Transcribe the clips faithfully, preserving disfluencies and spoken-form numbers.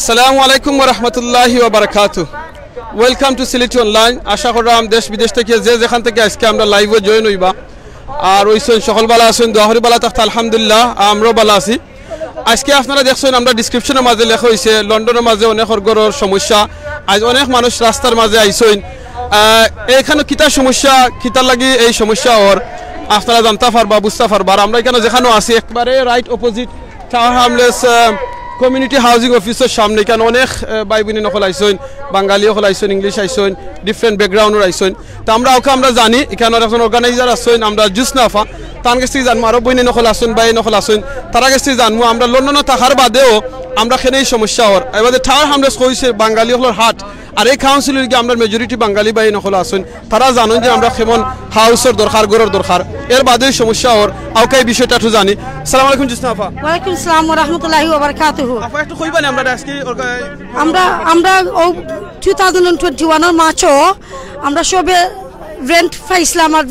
আসসালামু আলাইকুম ওয়া রাহমাতুল্লাহি ওয়া বারাকাতুহু। Welcome to সিলেটি অনলাইন। আশা করলাম দেশ বিদেশ থেকে যে যেখান থেকে আজকে আমরা লাইভে জয়েন হইবা, আর ওইসন সকল বালা আছইন, দোয়া করি বালা থাকতা। আলহামদুলিল্লাহ, আমরাও বালা আছি। আজকে আপনারা দেখছইন, আমরা ডেসক্রিপশনের মাঝে লেখা হইছে, লন্ডনের মাঝে অনেক ঘরর সমস্যা। আজ অনেক মানুষ রাস্তার মাঝে আইছইন। আহ, এখানো কিতা সমস্যা, কিতার লাগি এই সমস্যা অর, আপনারা জানতা পারবা, বুঝতা পারবা। আর আমরা এখানো যেখানো আছি, একবারে রাইট অপোজিট টাওয়ার হামলেস, আহ, কমিউনিটি হাউজিং অফিসর সামনে। এখানো অনেক, আহ, ভাই বইন অকল আইছইন, বাঙালি অকল আইছইন, ইংলিশ আইছইন, ডিফারেন্ট ব্যাকগ্রাউন্ডর আইছইন। তো আমরা ওকে আমরা জানি, এখানো একজন অর্গানাইজার আছইন, আমরা জুসনাফা, তার কাছ থেকে জানমু, আরো বইন অকল আছইন, ভাই অকল আছইন, তার কাছ থেকে জানমু। আমরা লন্ডনে থাকার বাদেও আমরা কেনে এই সমস্যা অর। এবার টাওয়ার হামলেস কইছে বাঙালি অকলর হাট, আর এই কাউন্সিলর গিয়ে আমরা মেজরিটি বাঙালি ভাই অকল আছইন, তারা জানইন যে আমরা কেমন হাউসর দরকার, ঘরর দরকার। এর বাদেও এই সমস্যা অর, আউকা এই বিষয়টা একটু জানি। আসসালামু আলাইকুম জুসনাফা। ওয়ালাইকুম আসসালাম ওয়া রাহমাতুল্লাহি ওয়া বারাকাতুহু। আপা, একটু কইবা না আমরা আজকে অর্গা-, আমরা, আমরা ও টু থাউজেন্ড টোয়েন্টি ওয়ানর মার্চও আমরা সবে রেন্ট পাইছিলাম আর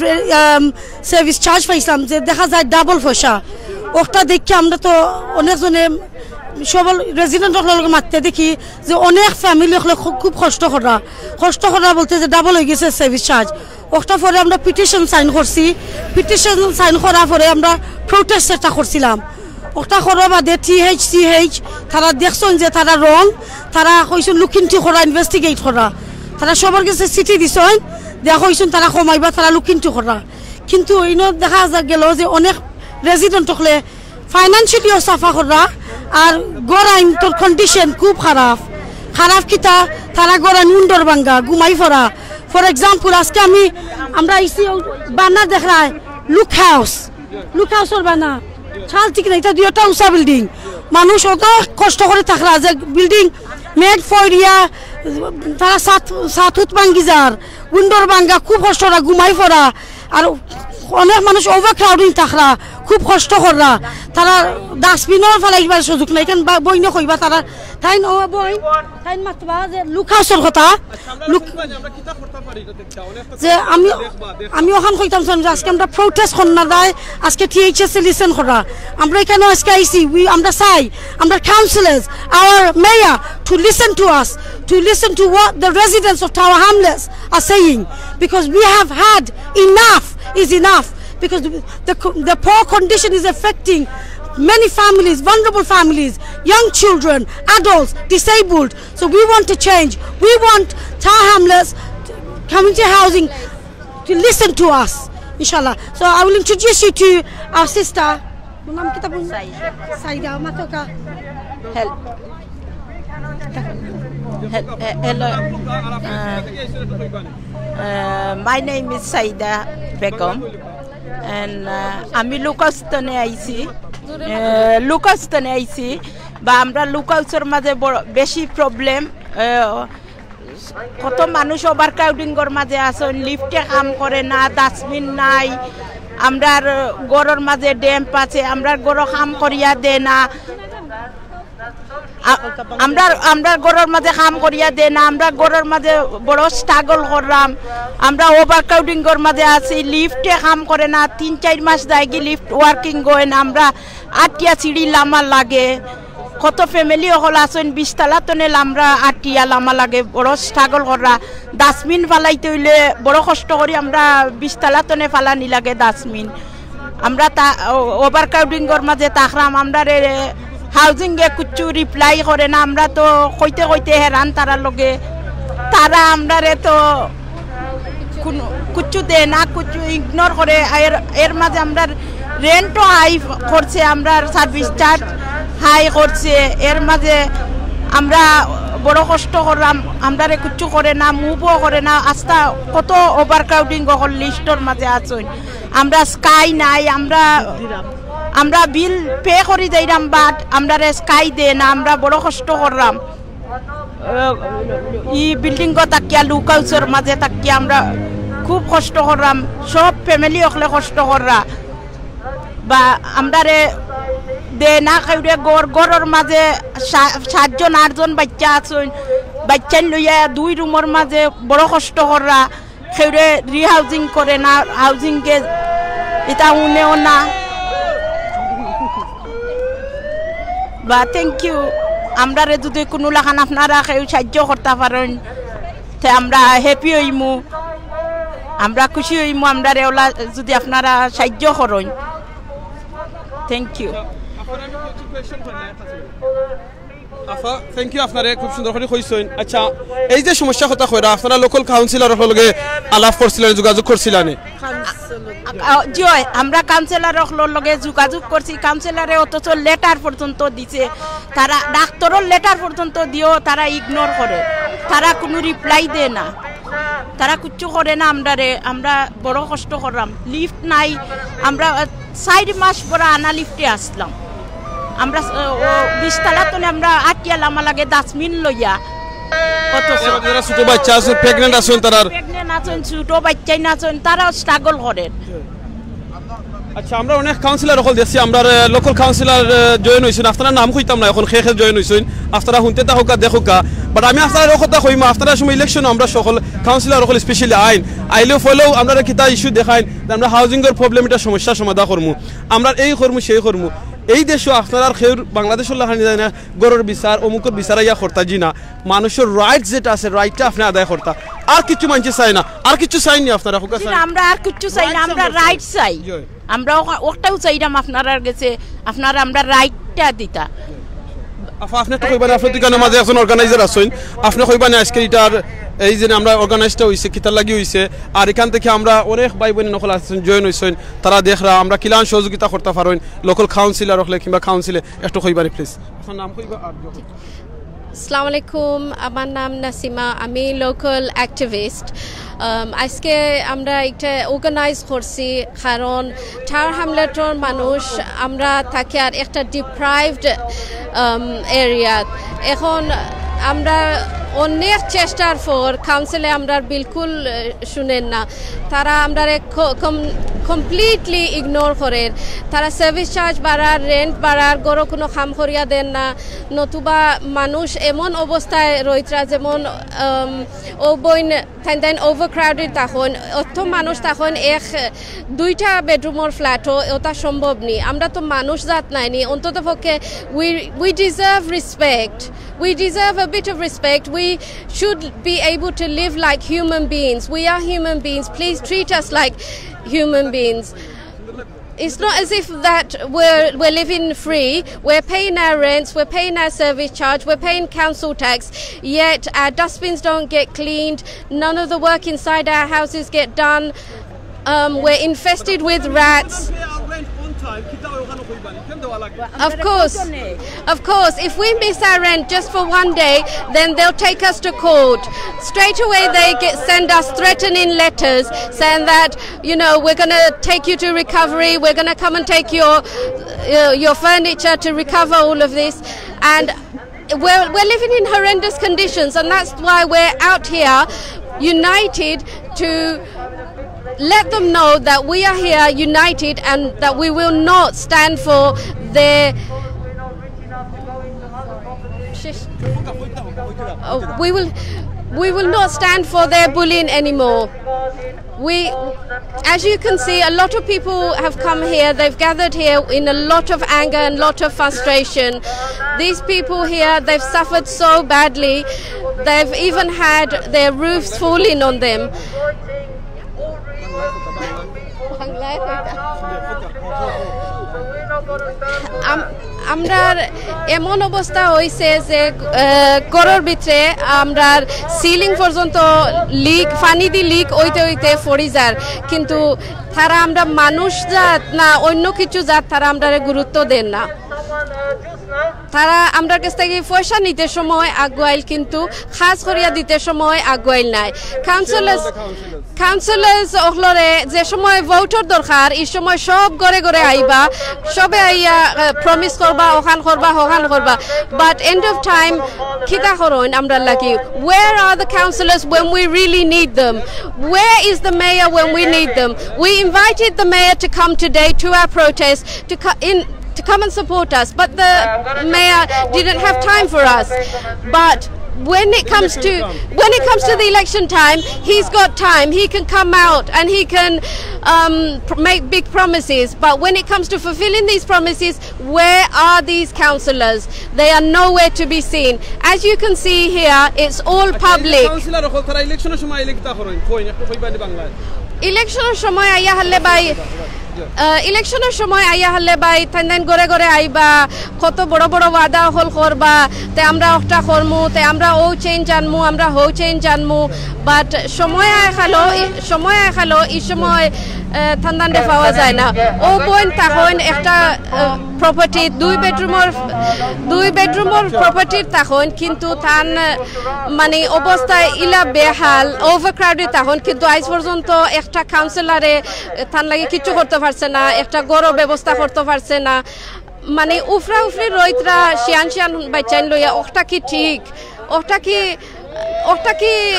সার্ভিস চার্জ পাইছিলাম, যে দেখা যায় ডাবল পয়সা। ওটা দেখে আমরা তো অনেকজনে সবল রেজিডেন্ট অকলর লগে মাততে দেখি যে অনেক ফ্যামিলি অকলে খুব, খুব কষ্ট করা, কষ্ট করা বলতে যে ডাবল হয়ে গেছে সার্ভিস চার্জ। ওটা পরে আমরা পিটিশন সাইন করছি, পিটিশন সাইন করার পরে আমরা প্রোটেস্ট একটা করছিলাম। ওটা করার বাদে টিএইচসিএইচ তারা দেখছইন যে তারা রং, তারা কইছইন লুক ইনটু করা, ইনভেস্টিগেট করা। তারা সবার কাছে চিঠি দিছইন, দেখা কইছইন তারা কমাইবা, তারা লুক ইনটু করা। কিন্তু ইনো দেখা যা গেল যে অনেক রেজিডেন্ট অকলে ফাইন্যান্সিয়ালিও সাফা করা, আর গরাইন তোর কন্ডিশন খুব খারাপ। খারাপ কিতা, তারা গরাইন উন্ডর ভাঙ্গা, ঘুমাই পড়া। ফর এক্সাম্পল, আজকে আমি, আমরা আইছি বানা দেখরায় লুক হাউস, লুক হাউসর বানা। চাল ঠিক না, এটা দুইটা উঁচা বিল্ডিং। মানুষ অত কষ্ট করে থাকরা যে বিল্ডিং মেড ফর ইয়া, তারা সাত, সাত ফুট ভাঙ্গি যার, উইন্ডোর ভাঙ্গা, খুব কষ্ট ওরা ঘুমাই পড়া। আর অনেক মানুষ ওভার ক্রাউডিং থাকরা, খুব কষ্ট কররা। তারা ডাস্টবিনও ফালাইবার সুযোগ নাই। এখান বা-, বইনে কইবা তারা, তাইন ও বই, তাইন মাতবা যে লুক হাউসর কথা। লুক, যে আমি, আমি ওখান কইতাম চাইলাম যে আজকে আমরা প্রোটেস্ট করনা যায়, আজকে টিএইচএসসি লিসেন করা। আমরা এখানে আজকে আইছি, we, আমরা চাই, আমরা councillors, our mayor to listen to us, to listen to what the residents of Tower Hamlets are saying, because we have had enough is enough, because the, the, the poor condition is affecting many families, vulnerable families, young children, adults, disabled. So we want to change. We want Tower Hamlets community housing to listen to us, inshallah. So I will introduce you to our sister. নাম কিতা বলুন? সাইদা। সাইদা, মাতোকা। Hel-, hel-, he-, hello. Uh, uh, my name is Saida Begum. And, uh, আমি look house তনে আইছি। Uh, look house তনে আইছি। বা আমরা লুক হাউসর মাঝে বড়, বেশি প্রবলেম। Uh, কত মানুষ ওভার ক্রাউডিংর মাঝে আছইন, লিফটে কাম করে না, ডাস্টবিন নাই, আমরার ঘরর মাঝে ড্যাম্প আছে, আমরার ঘরো কাম করিয়া দে না। আ-, আমরার, আমরার ঘরর মাঝে কাম করিয়া দে না, আমরা ঘরর মাঝে বড় স্ট্রাগল কররাম। আমরা ওভার ক্রাউডিংর মাঝে আছি, লিফটে কাম করে না, তিন চাইর মাস যায়গি লিফট ওয়ার্কিং অয় না, আমরা আটিয়া সিঁড়ি লামা লাগে। কত ফ্যামিলি অকল আছইন, বিশতলা তনে লামরা আটিয়া লামা লাগে, বড় স্ট্রাগল কররা। ডাস্টবিন ফালাইতে অইলে বড় কষ্ট করি আমরা বিশতলা তনে ফালানি লাগে ডাস্টবিন। আমরা তা, ও-, ওভার ক্রাউডিংর মাঝে থাকরাম, আমরারে হাউজিংয়ে কুচ্ছু রিপ্লাই করে না, আমরা তো কইতে কইতে হেরান তারার লগে। তারা আমরারে তো কুনু, কুচ্ছু দে না, কুচ্ছু ইগনোর করে। এর, এর মাঝে আমরার রেন্টও হাই করছে, আমরার সার্ভিস চার্জ হাই করছে। এর মাঝে আমরা বড় কষ্ট কররাম, আমরারে কুচ্ছু করে না, মুভও করে না। আস্তা কত ওভার ক্রাউডিং অকল লিফটর মাঝে আছইন। আমরা স্কাই নাই, আমরা, আমরা বিল পে করি যাইরাম, বাট আমরারে স্কাই দে না, আমরা বড় কষ্ট কররাম। আহ, ই বিল্ডিংও থাকিয়া, লুক হাউসর মাঝে থাকিয়া আমরা খুব কষ্ট কররাম, সব ফ্যামিলি অকলে কষ্ট কররা। বা আমরারে দে না কেউরে ঘর, ঘরর মাঝে সা-, সাতজন আটজন বাইচ্চা আছইন, বাইচ্চাইন লইয়া দুই রুমর মাঝে বড় কষ্ট কররা। কেউরে রিহাউজিং করে না, হাউজিং গে ইতা উনেও না। বা থ্যাংক ইউ। আমরারে যদি কুনু লাখান আপনারা কেউ সাহায্য করতা পারইন, তে আমরা হ্যাপি অইমু, আমরা খুশি অইমু। আমরারে ওলা যদি আপনারা সাহায্য করইন, thank you. Apa, thank you, আপনারে খুব সুন্দর করি কইছইন। আচ্ছা, এই যে সমস্যা কথা কইরা, আপনারা লোকাল কাউন্সিলর লগে আলাপ করছিলেন, যোগাযোগ করছিলেন? আ, জি অয়, আমরা কাউন্সিলর অকলর লগে যোগাযোগ করছি, কাউন্সিলরে অথচ লেটার পর্যন্ত দিছে, তারা ডাক্তরর লেটার পর্যন্ত দিও তারা ইগনোর করে, তারা কুনু রিপ্লাই দেয় না, তারা কিচ্ছু করে না। আমরারে, আমরা বড় কষ্ট করলাম, লিফট নাই, আমরা, আ, চাইর মাস পরে আনা লিফটে আসলাম। আমরা, আ, ও বিশতলা তনে আমরা আটিয়া লামা লাগে ডাস্টবিন লইয়া। অথচ এবার যারা ছোট বাচ্চা আছইন, প্রেগন্যান্ট আছইন, তারার প্রেগন্যান্ট আছইন, ছোট বাচ্চাইন আছইন, তারাও স্ট্রাগল করের। আচ্ছা, আমরা অনেক কাউন্সিলর অকল দেখছি, আমরার, আহ, লোকাল কাউন্সিলর, আহ, জয়েন অইছইন। আপনারার নাম কইতাম না, অখন কে কে জয়েন অইছইন, আপনারা হুনতে থাকউক্কা, দেখউক্কা। বাট আমি আপনারারে অউ কথা কইমু, আপনারা সময় ইলেকশন আমরা সকল কাউন্সিলর অকল স্পেশালি আইন, আইলেও ফলেও আমরারে কিতা ইস্যু দেখাইন, যে আমরা হাউজিংর প্রবলেম, ইটা সমস্যা সমাধান করমু, আমরার এই করমু, সেই করমু। এই দেশো আপনারার কেউর বাংলাদেশর লাখান যায় না, ঘরর বিচার, অমুকর বিচার আইয়া করতা জি না। মানুষর রাইটস যেটা আছে, রাইটটা আপনে আদায় করতা। আর কিচ্ছু মানষে চায় না, আর কিচ্ছু চাইন নি আপনারা? জি না, আমরা আর কিচ্ছু চাই না, আমরা রাইট চাই। জি। আমরা ও-, ওটাও চাইরাম আপনারার গেছে, আপনারা আমরা রাইটটা দিতা। আফা, আপনে তো কইবা নি, আপনে তো ইখানর মাঝে একজন অর্গানাইজার আছইন, আপনে কইবা নি আজকে ইটার এই যে আমরা অর্গানাইজটা অইছে, কিতার লাগি অইছে, আর ইখান থাকি আমরা অনেক ভাই বইন অকল আছইন, জয়েন অইছইন, তারা দেখরা আমরা কিলান সহযোগিতা করতা পারইন, লোকাল কাউন্সিলর অকলে কিংবা কাউন্সিলে, একটু কইবা নি প্লিজ। আপনার নাম কইবা আর আসসালামু আলাইকুম, আমার নাম নাসিমা, আমি লোকাল অ্যাক্টিভিস্ট। আজকে আমরা একটা অর্গানাইজ করছি, কারণ টাওয়ার হ্যামলেটর মানুষ, আমরা থাকি আর একটা ডিপ্রাইভড এরিয়া। এখন আমরা অনেক চেষ্টার পর কাউন্সিলে আমরা বিলকুল, আহ, শুনেন না, তারা আমরারে কমপ্লিটলি ইগনোর করের। তারা সার্ভিস চার্জ বাড়ার, রেন্ট বাড়ার, ঘরো কুনু কাম করিয়া দেন না। নতুবা মানুষ এমন অবস্থায় রইতরা, যেমন, আম, ও বইন তাইন তাইন ওভারক্রাউডেড থাকইন, অত মানুষ থাকইন, এক দুইটা বেডরুমর ফ্ল্যাটও, ওটা সম্ভব নি। আমরা তো মানুষ জাত নায় নি, অন্তত পক্ষে we, we deserve respect. We deserve a bit of respect. We should be able to live like human beings. We are human beings. Please treat us like human beings. It's not as if that we're, we're living free. We're paying our rents, we're paying our service charge, we're paying council tax, yet our dustbins don't get cleaned, none of the work inside our houses get done. Um, we're infested with rats. Of course, of course, if we miss our rent just for one day, then they'll take us to court. Straight away, they get, send us threatening letters saying that, you know, we're gonna take you to recovery, we're gonna come and take your, uh, your furniture to recover all of this. And we're, we're living in horrendous conditions, and that's why we're out here united to let them know that we are here united and that we will not stand for their Oh, we will, we will not stand for their bullying anymore. We, as you can see, a lot of people have come here. They've gathered here in a lot of anger and lot of frustration. These people here, they've suffered so badly. They've even had their roofs falling on them. আম-, আমরার এমন অবস্থা অইছে যে, আহ, ঘরর ভিতরে আমরার সিলিং পর্যন্ত লিক, পানি দি লিক অইতে অইতে পড়ি যার, কিন্তু তারা আমরা মানুষ জাত না অন্য কিছু জাত, তারা আমরারে গুরুত্ব দেন না। তারা আমরার কাছ থাকি পয়সা নিতে সময় আগুয়াইল, কিন্তু কাজ করিয়া দিতে সময় আগুয়াইল নায়। কাউন্সিলর্স, কাউন্সিলর্স অকলরে যে সময় ভোটর দরকার, ই সময় সব ঘরে ঘরে আইবা, সবে আইয়া, আহ, প্রমিস করবা, অখান করবা, হখান করবা। But end of time, কিতা করইন আমরার লাগি? Where are the councillors when we really need them? Where is the mayor when we need them? We invited the mayor to come today to our protest, to co-, in, to come and support us, but the mayor didn't have time for us. But When it comes to when it comes to the election time, he's got time. He can come out and he can um, pr- make big promises. But when it comes to fulfilling these promises, where are these councillors? They are nowhere to be seen. As you can see here, it's all public. Councillor অকল তারা ইলেকশনের সময় আইলে কিতা করইন? কইন, একটু কইবা নি বাংলায়। ইলেকশনের সময় আইয়া হারলে ভাই, ইলেকশনের সময় আইয়া হারলে ভাই, তাইন তাইন ঘরে ঘরে আইবা, কত বড় বড় ওয়াদা অকল করবা, তে আমরা ওটা করমু, তে আমরা ও চেঞ্জ আনমু, আমরা হো চেঞ্জ আনমু। বাট সময় আয় খালো, সময় আয় খালো, এই সময় তান তানরে পাওয়া যায় না। ও বইন তখন একটা প্রপার্টি, দুই বেডরুমর দুই বেডরুমর প্রপার্টির তখন, কিন্তু তান মানে অবস্থা ইলা বেহাল, ওভারক্রাউডেড তখন, কিন্তু আজ পর্যন্ত একটা কাউন্সিলরে তান লাগি কিচ্ছু করতে পারছে না, একটা ঘরও ব্যবস্থা করতে পারছে না। মানে উফরা উফরি রইতরা শিয়ান শিয়ান বাইচ্চাইন লইয়া, ওটা কি ঠিক? ওটা কি ওটা কি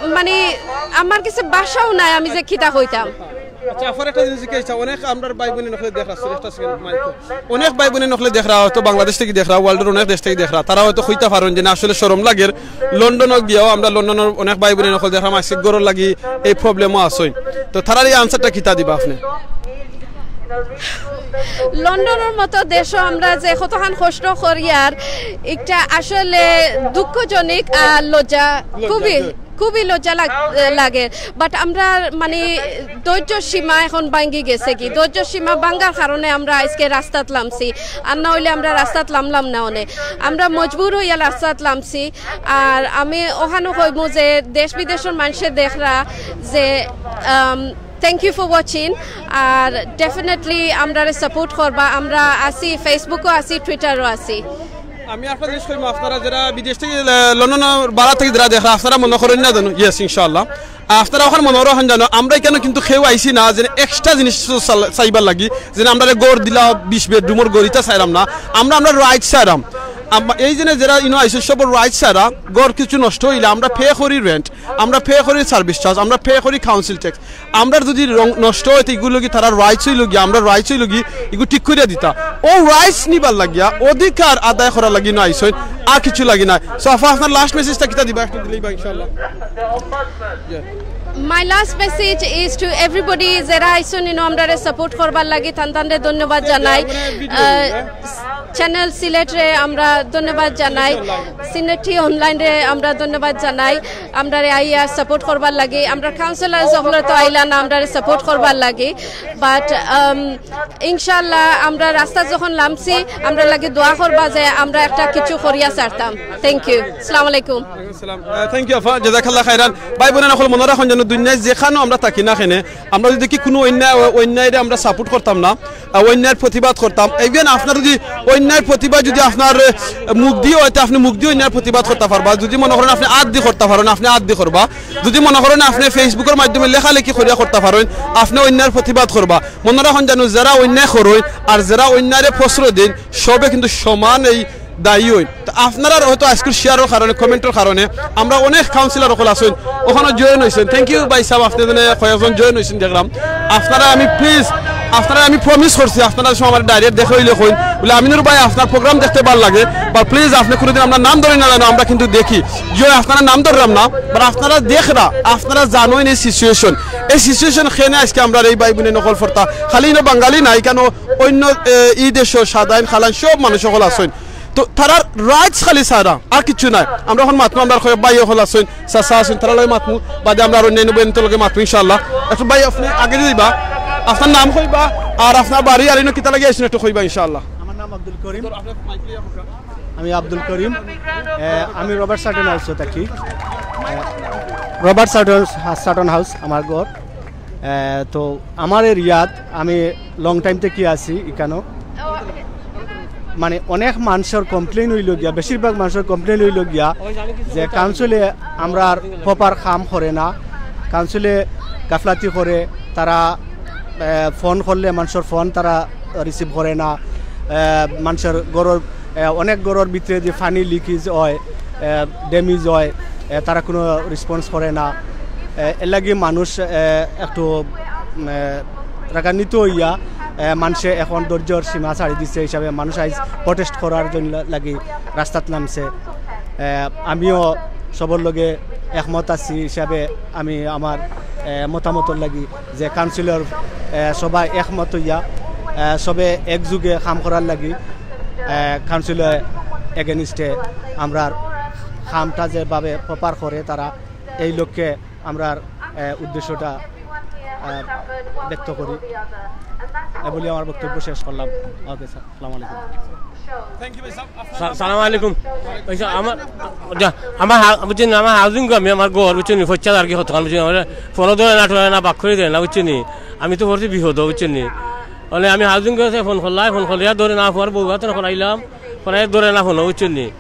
মানে আমার কাছে ভাষাও নাই, আমি যে কিতা কইতাম। আচ্ছা, আফার একটা জিনিস জিজ্ঞাসা, অনেক আমরার ভাই বোন অকলে দেখরা, একটা সেকেন্ড মাইক, অনেক ভাই বোন অকলে দেখরা, হয়তো বাংলাদেশ থাকি দেখরা, ওয়ার্ল্ডর অনেক দেশ থাকি দেখরা, তারা হয়তো কইতা পারইন যে না, আসলে শরম লাগের, লন্ডনও গিয়াও আমরা লন্ডনর অনেক ভাই বোন অকল দেখরা, আজকে ঘরর লাগি এই প্রবলেমও আছইন। তো তারার এই আনসারটা কিতা দিবা আপনি? লন্ডনর মতো দেশও আমরা যে কতখান কষ্ট করিয়ার, একটা আসলে দুঃখজনক আর লজ্জা, খুবই খুবই লজ্জা লাগ- লাগে। বাট আমরা মানে ধৈর্য সীমা এখন ভাঙ্গি গেছে কি, ধৈর্য সীমা ভাঙ্গার কারণে আমরা আজকে রাস্তাত লামছি, আর না হইলে আমরা রাস্তাত লামলাম না অনে। আমরা মজবুর হইয়া রাস্তাত লামছি। আর আমি ওখানে কইমু যে দেশ বিদেশর মানুষে দেখরা যে থ্যাংক ইউ ফর ওয়াচিং। আর ডেফিনেটলি আমরারে সাপোর্ট করবা, আমরা আছি, ফেসবুকও আছি, টুইটারও আছি। আমি একটা জিনিস কইমু, আপনারা যারা বিদেশ থাকি, আহ, লন্ডনর বারা থাকি যারা দেখরা, আপনারা মনো করইন না জানো, ইয়েস ইনশাআল্লাহ। আপনারা ওখানে মনো রাখইন জানো, আমরা এখানে কিন্তু কেউ আইছি না যে এক্সট্রা জিনিস চাল- চাইবার লাগি, যে আমরা ঘর দিলা, বিশ বেডরুমর ঘর ইতা চাইরাম না। আমরা আমরা রাইট চাইরাম। আম- এই যে যারা ইনো আইছে সব রাইট চাইরা, ঘর কিছু নষ্ট হইলে আমরা পে করি রেন্ট, আমরা পে করি সার্ভিস চার্জ, আমরা পে করি কাউন্সিল ট্যাক্স। আমরা যদি রং নষ্ট হয় তো এগুলো কি তারা রাইটস হইল গিয়া, আমরা রাইটস হইল গি এগুলো ঠিক করিয়া দিতা। ও রাইটস নিবার লাগিয়া, অধিকার আদায় করার লাগি না আইসইন, আর কিছু লাগি না। সো আফা, আপনার লাস্ট মেসেজটা কিতা দিবা, একটু দিলেই বা ইনশাআল্লাহ। My last message is to everybody, যারা আইসইন ইনো আমরারে সাপোর্ট করবার লাগি, তান তানরে ধন্যবাদ জানাই। চ্যানেল সিলেটরে আমরা ধন্যবাদ জানাই, সিলেটি অনলাইনরে আমরা ধন্যবাদ জানাই, আমরারে আইয়া সাপোর্ট করবার লাগি। আমরা কাউন্সিলর সকলে তো আইলা না আমরারে সাপোর্ট করবার লাগি, বাট ইনশাআল্লাহ আমরা রাস্তা যখন লামছি, আমরা লাগি দোয়া করবা যে আমরা একটা কিছু করিয়া ছাড়তাম। থ্যাংক ইউ, আসসালামু আলাইকুম। থ্যাংক ইউ আফা, জাজাকাল্লাহ খাইরান। ভাই বোন অকল মনো রাখইন যেন দুনিয়ায় যেখানো আমরা থাকি না কেনে, আমরা যদি কি কোনো অন্যায়, অন্যায়রে আমরা সাপোর্ট করতাম না, আহ, অন্যায়ের প্রতিবাদ করতাম। ইভেন আপনার যদি অন্যায়ের প্রতিবাদ যদি আপনার, আহ, মুখ দিয়ে হয়, তে আপনি মুখ দিয়ে অন্যায়ের প্রতিবাদ করতা পারবা। যদি মনো করেন আপনি আত দি করতা পারেন, আপনি আত দি করবা। যদি মনো করেন আপনি ফেসবুকর মাধ্যমে লেখালেখি করিয়া করতা পারেন, আপনি অন্যায়ের প্রতিবাদ করবা। মনো রাখইন যেন যারা অন্যায় করইন আর যারা অন্যায়রে প্রশ্রয় দেন, সবে কিন্তু সমান এই দায়ী হইন। তো আপনারার হয়তো আজকের শেয়ারর কারণে, কমেন্টর কারণে আমরা অনেক কাউন্সিলর অকল আছইন, ওখানো জয়েন হইছইন। থ্যাংক ইউ ভাই সাহেব, আপনি যেন কয়েকজন জয়েন হইছইন দেখলাম। আপনারা আমি প্লিজ, আপনারা আমি প্রমিস করছি, আপনারা সব আমার ডাইরেক্ট দেখা হইলে কইন, বলে, "আমিনুর ভাই, আপনার প্রোগ্রাম দেখতে ভালো লাগে, বা প্লিজ আপনি কোনোদিন আমরা নাম ধরে না জানো, আমরা কিন্তু দেখি।" যে আপনারা নাম ধরলাম না, বাট আপনারা দেখরা, আপনারা জানইন এই সিচুয়েশন, এই সিচুয়েশন খেনে আজকে আমরা এই ভাই বোন অকল ফরতা, খালি ইনো বাঙালি নাই কেন, অন্য, এ, ই দেশও সাদাইন, খালাইন সব মানুষ অকল আছইন। তো তারার রাইটস খালি সারা, আর কিছু নাই। আমরা এখন মাতমু, আমরা কয়েক ভাই অকল আছইন, চাচা আছইন, তারার লগে মাতমু, বাদে আমরা আর অন্যান্য বন্ধুর লগে মাতমু ইনশাআল্লাহ। একটু ভাই আপনি আগে দিবা, আপনার নাম কইবা, আর আপনার বাড়ি আর ইনো কিতা লাগি আইছইন একটু কইবা ইনশাআল্লাহ। আমার নাম আব্দুল করিম। আমি আব্দুল করিম। এ, আমি রবার্ট সাটন হাউসে থাকি। এ, রবার্ট সাটন, সাটন হাউস আমার ঘর। এ, তো আমার এরিয়াত আমি লং টাইম থাকি আছি ইকানো। মানে অনেক মানুষর কমপ্লেইন হইল গিয়া, বেশিরভাগ মানুষর কমপ্লেইন হইল গিয়া যে কাউন্সিলে আমরার প্রপার কাম করে না, কাউন্সিলে গাফলাতি করে, তারা এ, ফোন করলে মানুষর ফোন তারা রিসিভ করে না। এ, মানুষর ঘরর, এ, অনেক ঘরর ভিতরে যে পানি লিকেজ হয়, এ, ড্যামেজ হয়, এ, তারা কোনো রেসপন্স করে না। এ, এর লাগি মানুষ, এ, একটু, উম, এ, রাগান্বিত হইয়া, এ, মানুষে এখন ধৈর্যর সীমা ছাড়ি দিছে হিসাবে মানুষ আইজ প্রোটেস্ট করার জন্য লাগি রাস্তাত নামছে। আহ, আমিও সবর লগে একমত আছি হিসাবে আমি আমার, আহ, মতামতর লাগি যে কাউন্সিলর, আহ, সবাই একমত হইয়া, আহ, সবে একযোগে কাম করার লাগি, আহ, কাউন্সিলর এগেনিস্টে আমরার কামটা যেভাবে প্রপার করে তারা, এই লক্ষ্যে আমরার, আহ, উদ্দেশ্যটা, আহ, ব্যক্ত করি। এ বলি আমার বক্তব্য শেষ করলাম। ওকে স্যার, আসসালামু আলাইকুম। সালাম আলাইকুম। ওই যে আমার যা- আমার হা- বুঝছেন নি, আমার হাউজিং আমি আমার ঘর বুঝছেন নি, ফচ্চা আর কি হতো বুঝছেন, আমার ফোনও ধরে না, টোরে না, বাক করে দেয় না বুঝছেন নি। আমি তো পড়ছি বিপদ বুঝছেন নি। মানে আমি হাউজিং করে ফোন করলাই, ফোন করলে আর ধরে না, পর বউ হাতে করাইলাম, করাই ধরে না ফোন বুঝছেন নি।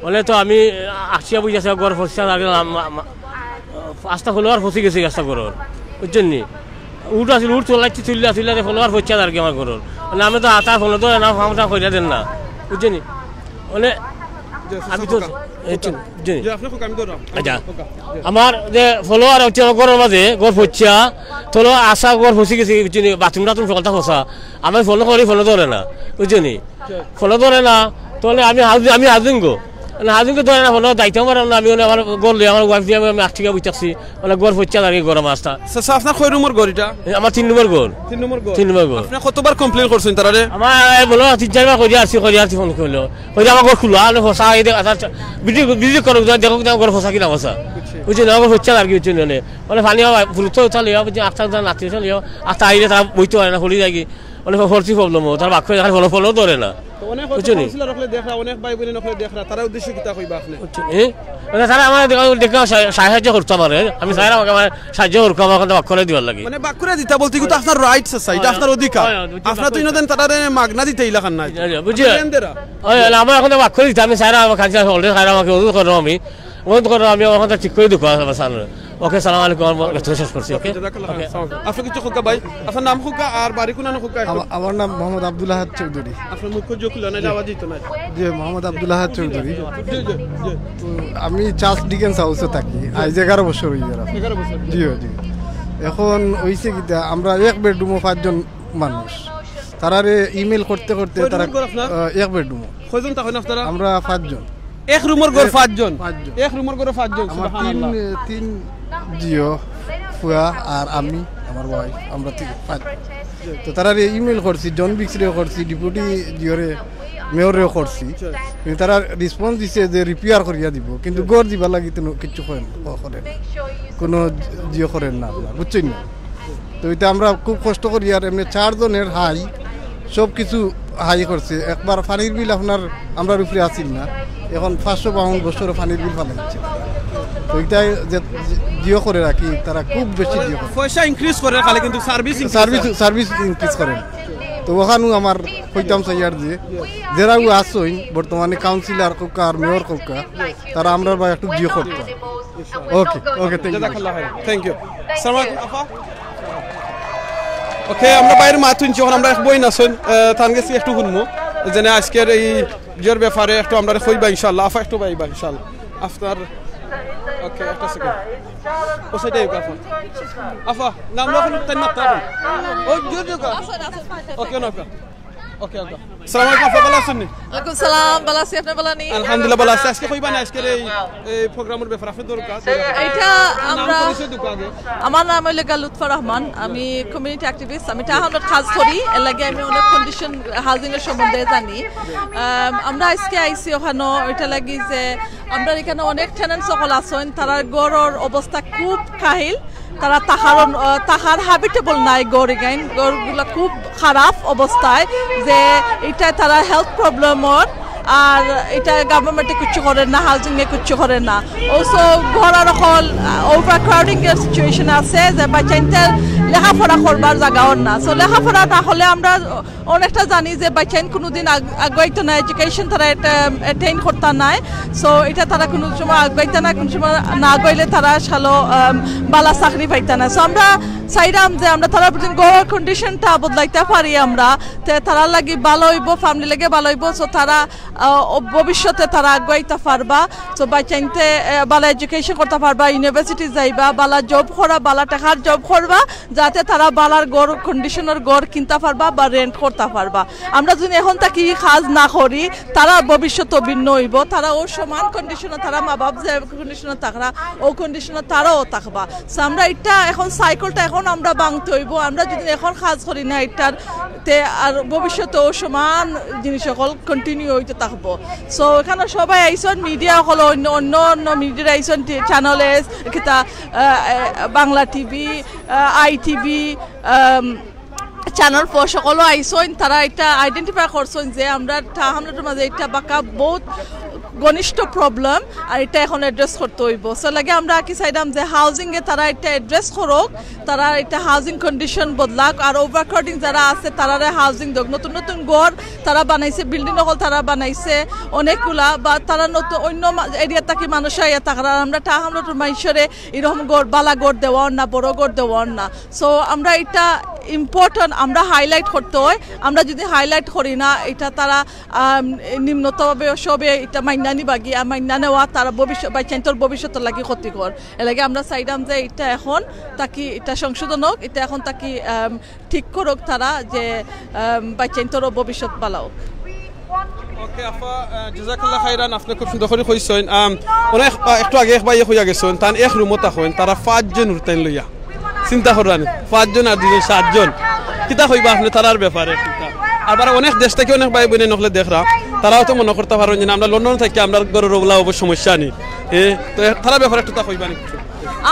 মানে তো আমি আসিয়া বুঝে আসি ঘর ফচ্চা আর কি, আম- আম- আস্তা হলো আর ফসি গেছে আস্তা ঘরর বুঝছেন নি। উঠ আছিল, উঠ চলাইছি, তুললে তুললে ফলো আর ফচ্চা আর কি আমার ঘরর। মানে আমি তো আতা ফলো তো না ফামটা কইরা দেন না বুঝছেন নি। মানে আমি তো এই চুন- বুঝছেন নি। যে আপনি খুব আমি ধরলাম আচ্ছা। ওকে, যে- আমার যে ফলো আর হচ্ছে আমার ঘরর মাঝে ঘর ফচ্চা, তলো আসা ঘর ফসি গেছে বুঝছেন নি, বাথরুম টাথরুম সকলটা ফসা। আমি ফলো করি ফলো ধরে না বুঝছেন নি। ফলো ধরে না, তাহলে আমি হাউজিং আমি হাউজিং গো। মানে হাউজিং গো ধরে না ফলো যাইতাম পারলাম না। আমি মানে আমার ঘর লই আমার ওয়াইফ দিয়ে আমি আট টাকা বই থাকছি। মানে ঘর ফচ্চা আর কি গরম আস্তা। আচ্ছা, আচ্ছা, আপনার কয় রুমর ঘর এটা? আমার তিন নম্বর ঘর। তিন নম্বর ঘর। তিন নম্বর ঘর। আপনি কতবার কমপ্লেন করছেন তারারে? আমার এই বলো তিন চারবার করি আসছি, করি আসছি ফোন করলো। কইলে আমার ঘর খোলা, আমি ফসা এই দেখ আচ্ছা, ভিডিও ভিডিও করো দেখো আমার ঘর ফসা কিনা ফসা। বুঝছি না, আমার ঘর ফচ্চা আর কি বুঝছি না। মানে পানি আবার ফুলতো উঠা লইয়া বুঝছি আস্তা উঠা নাতি উঠা লইয়া আস্তা আইলে তারা বইতে পারে না, পড়ি যায় কি। মানে ফর্সি প্রবলেম হয়, তার বাক্য দেখার ফলো ফলো ধরে না। তো অনেক বুঝছো নি? কাউন্সিলর হকলে দেখরা, অনেক ভাই বোন হকলে দেখরা, তারা উদ্দেশ্যে কিতা কইবা আপনি? এ? মানে তারা আমার দেখা দেখা সাহা- সাহায্য করতে পারে, আমি চাইরাম আমাকে আমার সাহায্য করুক, আমার কথা বাক্য দিবার লাগে। মানে বাক্য করে দিতা বলতে কিন্তু আপনার রাইটস আছে, এটা আপনার অধিকার। হয়, হয়, অধিকার আপনার তো আছে। ইনোদিন তারা মাগনা দিতে ইলা খান নাই। বুঝি দেন দেরা। ওই হলে আমার এখন বাক্য দিতে আমি চাইরাম আমার কাছে অলরেডি চাইরাম আমাকে অনুরোধ করলাম আমি, অনুরোধ করলাম আমি আমার কথা ঠিক করে দিক আমার সামনে। ওকে, সালাম আলাইকুম, আমার কথা শেষ করছি। ওকে। জাজাকাল্লাহ খাইরান। আপনি কিছু খুকা ভাই, আপনার নাম খুকা আর বাড়ি কোন খুকা? আমা- আমার নাম মোহাম্মদ আব্দুল আহাদ চৌধুরী। আপনার মুখ খুব জোর খুলে নাই, আওয়াজ দিত নাই। জি, মোহাম্মদ আব্দুল আহাদ চৌধুরী। জি, জি, জি। তো আমি চার্চ ডিকেন্স হাউসে থাকি, আইজ এগারো বছর হয়ে গেল। এগারো বছর। জি, জি। এখন হইছে কিতা, আমরা এক বেডরুমও পাঁচজন মানুষ, তারারে ইমেইল করতে করতে কয় তারা রুমের ঘর আপনার? আহ, এক বেডরুম। কয়জন থাকেন আপনারা? আমরা পাঁচজন। এক রুমের ঘর পাঁচজন। পাঁচজন। এক রুমের ঘরে পাঁচজন। আমার তিন সুবহানাল্লাহ। তিন জিও ফুয়া আর আমি, আমার ওয়াইফ, আমরা তিন পাঁচ। তো তারারে ইমেইল করছি, জন বিক্সরেও করছি, ডেপুটি জিওরে মেয়রেও করছি। কিন্তু তারা রেসপন্স দিছে যে রিপেয়ার করিয়া দিব, কিন্তু ঘর দিবার লাগি তো কিচ্ছু করেন, করে না। কোনো জিও করেন না আপনার, বুঝছেন না? তো এটা আমরা খুব কষ্ট করি। আর এমনি চারজনের হাই, সব কিছু হাই করছে। একবার পানির বিল আপনার আমরার উপরে আসিল না, এখন পাঁচশো পাউন্ড বছরে পানির বিল ফালাইছে। তো এটাই যে জিও করে রাখি, তারা খুব বেশি জিও করে। পয়সা ইনক্রিজ করে খালি, কিন্তু সার্ভিস সার্ভিস সার্ভিস ইনক্রিজ করেন। তো ওখানেও আমার কইতাম চাই আর যে যারাও আছইন বর্তমানে কাউন্সিলর কউক্কা আর মেয়র কউক্কা, তারা আমরার বা একটু জিও করতে। ওকে, ওকে, থ্যাংক ইউ। জাজাকাল্লাহ খাইরান। Thank you. আসসালামু আলাইকুম, আফা। ওকে, আমরা বাইরে মাত শুনছি, এখন আমরা এক বইন আছইন, আহ, তান গেছি একটু শুনমু, যেন আজকের এই জিওর ব্যাপারে একটু আমরা কইবা ইনশাআল্লাহ। আফা একটু বাইবা ইনশাআল্লাহ। আপনার, ওকে, একটা সেকেন্ড। ও সেটাই আফা। আফা, নাম লো এখন, তাই না, তা এখন। ও, জিও, জিও, কা। ওকে, না, কা। ওকে, ওকে। সালাম আলাইকুম, আফা, ভালা আছইন নি? ওয়ালাইকুম সালাম, ভালা আছি, আপনি ভালা নি? আলহামদুলিল্লাহ, ভালা আছি। আজকে কইবা না, আজকের এই, এই প্রোগ্রামর ব্যাপারে আপনার দরকার। এটা নাম আমরা, পরিচয় দুঃখ আগে। আমার নাম হইল গা লুৎফা রহমান, আমি কমিউনিটি অ্যাক্টিভিস্ট, আমি টাউনত কাজ করি, এর লাগি আমি অনেক কন্ডিশন হাউজিং এর সম্বন্ধে জানি। আম, আমরা আজকে আইছি ওখানো, এটা লাগি যে আমরা এখানো অনেক টেনেন্টস সকল আছইন, তারার ঘরর অবস্থা খুব কাহিল, তারা তাহার, আহ, তাহার হ্যাবিটেবল নাই ঘর এখান, ঘরগুলা খুব খারাপ অবস্থায়, যে এটা তারা হেলথ প্রবলেমর, আর এটা গভর্নমেন্টে কিচ্ছু করে না, হাউজিং এ কিচ্ছু করে না। Also ঘর আর অকল ওভার ক্রাউডিং এর সিচুয়েশন আছে, যে বাচ্চাইনতে লেখাপড়া করবার জাগাও না। সো লেখাপড়া না হলে আমরা অনেকটা জানি যে বাচ্চাইন কোনোদিন আগ-, আগুয়াইতো না, এডুকেশন তারা অ্যাটেইন করতা নাই। সো এটা তারা কোনো সময় আগুয়াইতা না, কোনো সময় না আগুয়াইলে তারা সালো, আম, বালা চাকরি পাইতা না। সো আমরা চাইরাম যে আমরা তারার প্রতি ঘরর কন্ডিশনটা বদলাইতা পারি আমরা, তে তারার লাগি ভালা অইবো, ফ্যামিলি লাগি ভালা অইবো। সো তারা, আহ, ভবিষ্যতে তারা আগুয়াইতা পারবা। সো বাচ্চাইন্তে, আহ, ভালা এডুকেশন করতা পারবা, ইউনিভার্সিটি যাইবা, ভালা জব করা, ভালা টেকার জব করবা, যাতে তারা ভালার ঘর, কন্ডিশনর ঘর কিনতা পারবা বা রেন্ট করতা পারবা। আমরা যদি এখন থাকি কাজ না করি, তারা ভবিষ্যতে ভিন্ন অইবো। তারা অউ সমান কন্ডিশনো, তারা মা বাপ যে কন্ডিশনো থাকরা, অউ কন্ডিশনো তারাও থাকবা। সো আমরা ইটা এখন সাইকেলটা এখন আমরা ভাঙতে অইবো। আমরা যদি এখন কাজ করি না ইটার, তে আর ভবিষ্যতে অউ সমান জিনিস অকল কন্টিনিউ অইতে থাকবো। সো এখানো সবাই আইছইন, মিডিয়া অকল, অন্য, অন্য, অন্য মিডিয়া আইছইন, টি-, চ্যানেল এস, কিতা, আহ, আহ, বাংলা টিভি, আহ, আই টিভি, আম, চ্যানেল ফোর সকলও আইছইন, তারা ইটা আইডেন্টিফাই করছইন যে আমরা ঠার হামলতর মাঝে ইটা বাক্কা বউত ঘনিষ্ঠ প্রবলেম, আর ইটা এখন অ্যাড্রেস করতে অইবো। সো লাগে আমরা কি চাইরাম যে হাউজিং এ তারা ইটা অ্যাড্রেস করউক, তারা ইটা হাউজিং কন্ডিশন বদলাউক, আর ওভারক্রাউডিং যারা আছে তারারে হাউজিং দেউক। নতুন নতুন ঘর তারা বানাইছে, বিল্ডিং অকল তারা বানাইছে অনেকগুলা, বা তারা নতুন অন্য মা-, এরিয়া থাকি মানুষ আইয়া থাকরা, আর আমরা ঠার হামলতর মানষরে এরকম ঘর, ভালা ঘর দেওয়ার না, বড় ঘর দেওয়ার না। সো আমরা ইটা ইম্পর্টেন্ট, আমরা হাইলাইট করতে অয়। আমরা যদি হাইলাইট করি না, ইটা তারা, আম, নিম্নতভাবে সবে ইটা মাইন্না নিবাগি, আর মাইন্না নেওয়া তারা ভবিষ্যৎ, বাচ্চাইন্তর ভবিষ্যতর লাগি ক্ষতিকর। এর লাগি আমরা চাইরাম যে ইটা এখন থাকি ইটা সংশোধন অউক, ইটা এখন থাকি, আম, ঠিক করউক তারা যে, আম, বাচ্চাইন্তরও ভবিষ্যৎ ভালা অউক। ওকে, আফা, আহ, জাজাকাল্লাহ খাইরান, আপনে খুব সুন্দর করি কইছইন। আম, অনেক, আহ, একটু আগে এক ভাইয়ে কইয়া গেছইন, তান এক রুমো থাকইন, তারা পাঁচজন উঠতাইন লইয়া। চিন্তা কররা নি, পাঁচজন আর দুইজন, সাতজন। কিতা কইবা আপনে তারার ব্যাপারে? কিতা? আবার অনেক দেশ থাকি অনেক ভাই বইন অকলে দেখরা, তারাও তো মনো করতা পারইন যে না, আমরা লন্ডন থাকি আমরার ঘরর অগুলা অবশ্য সমস্যা নি। এ, তো এ, তারার ব্যাপারে একটু তা কইবা নি কিছু?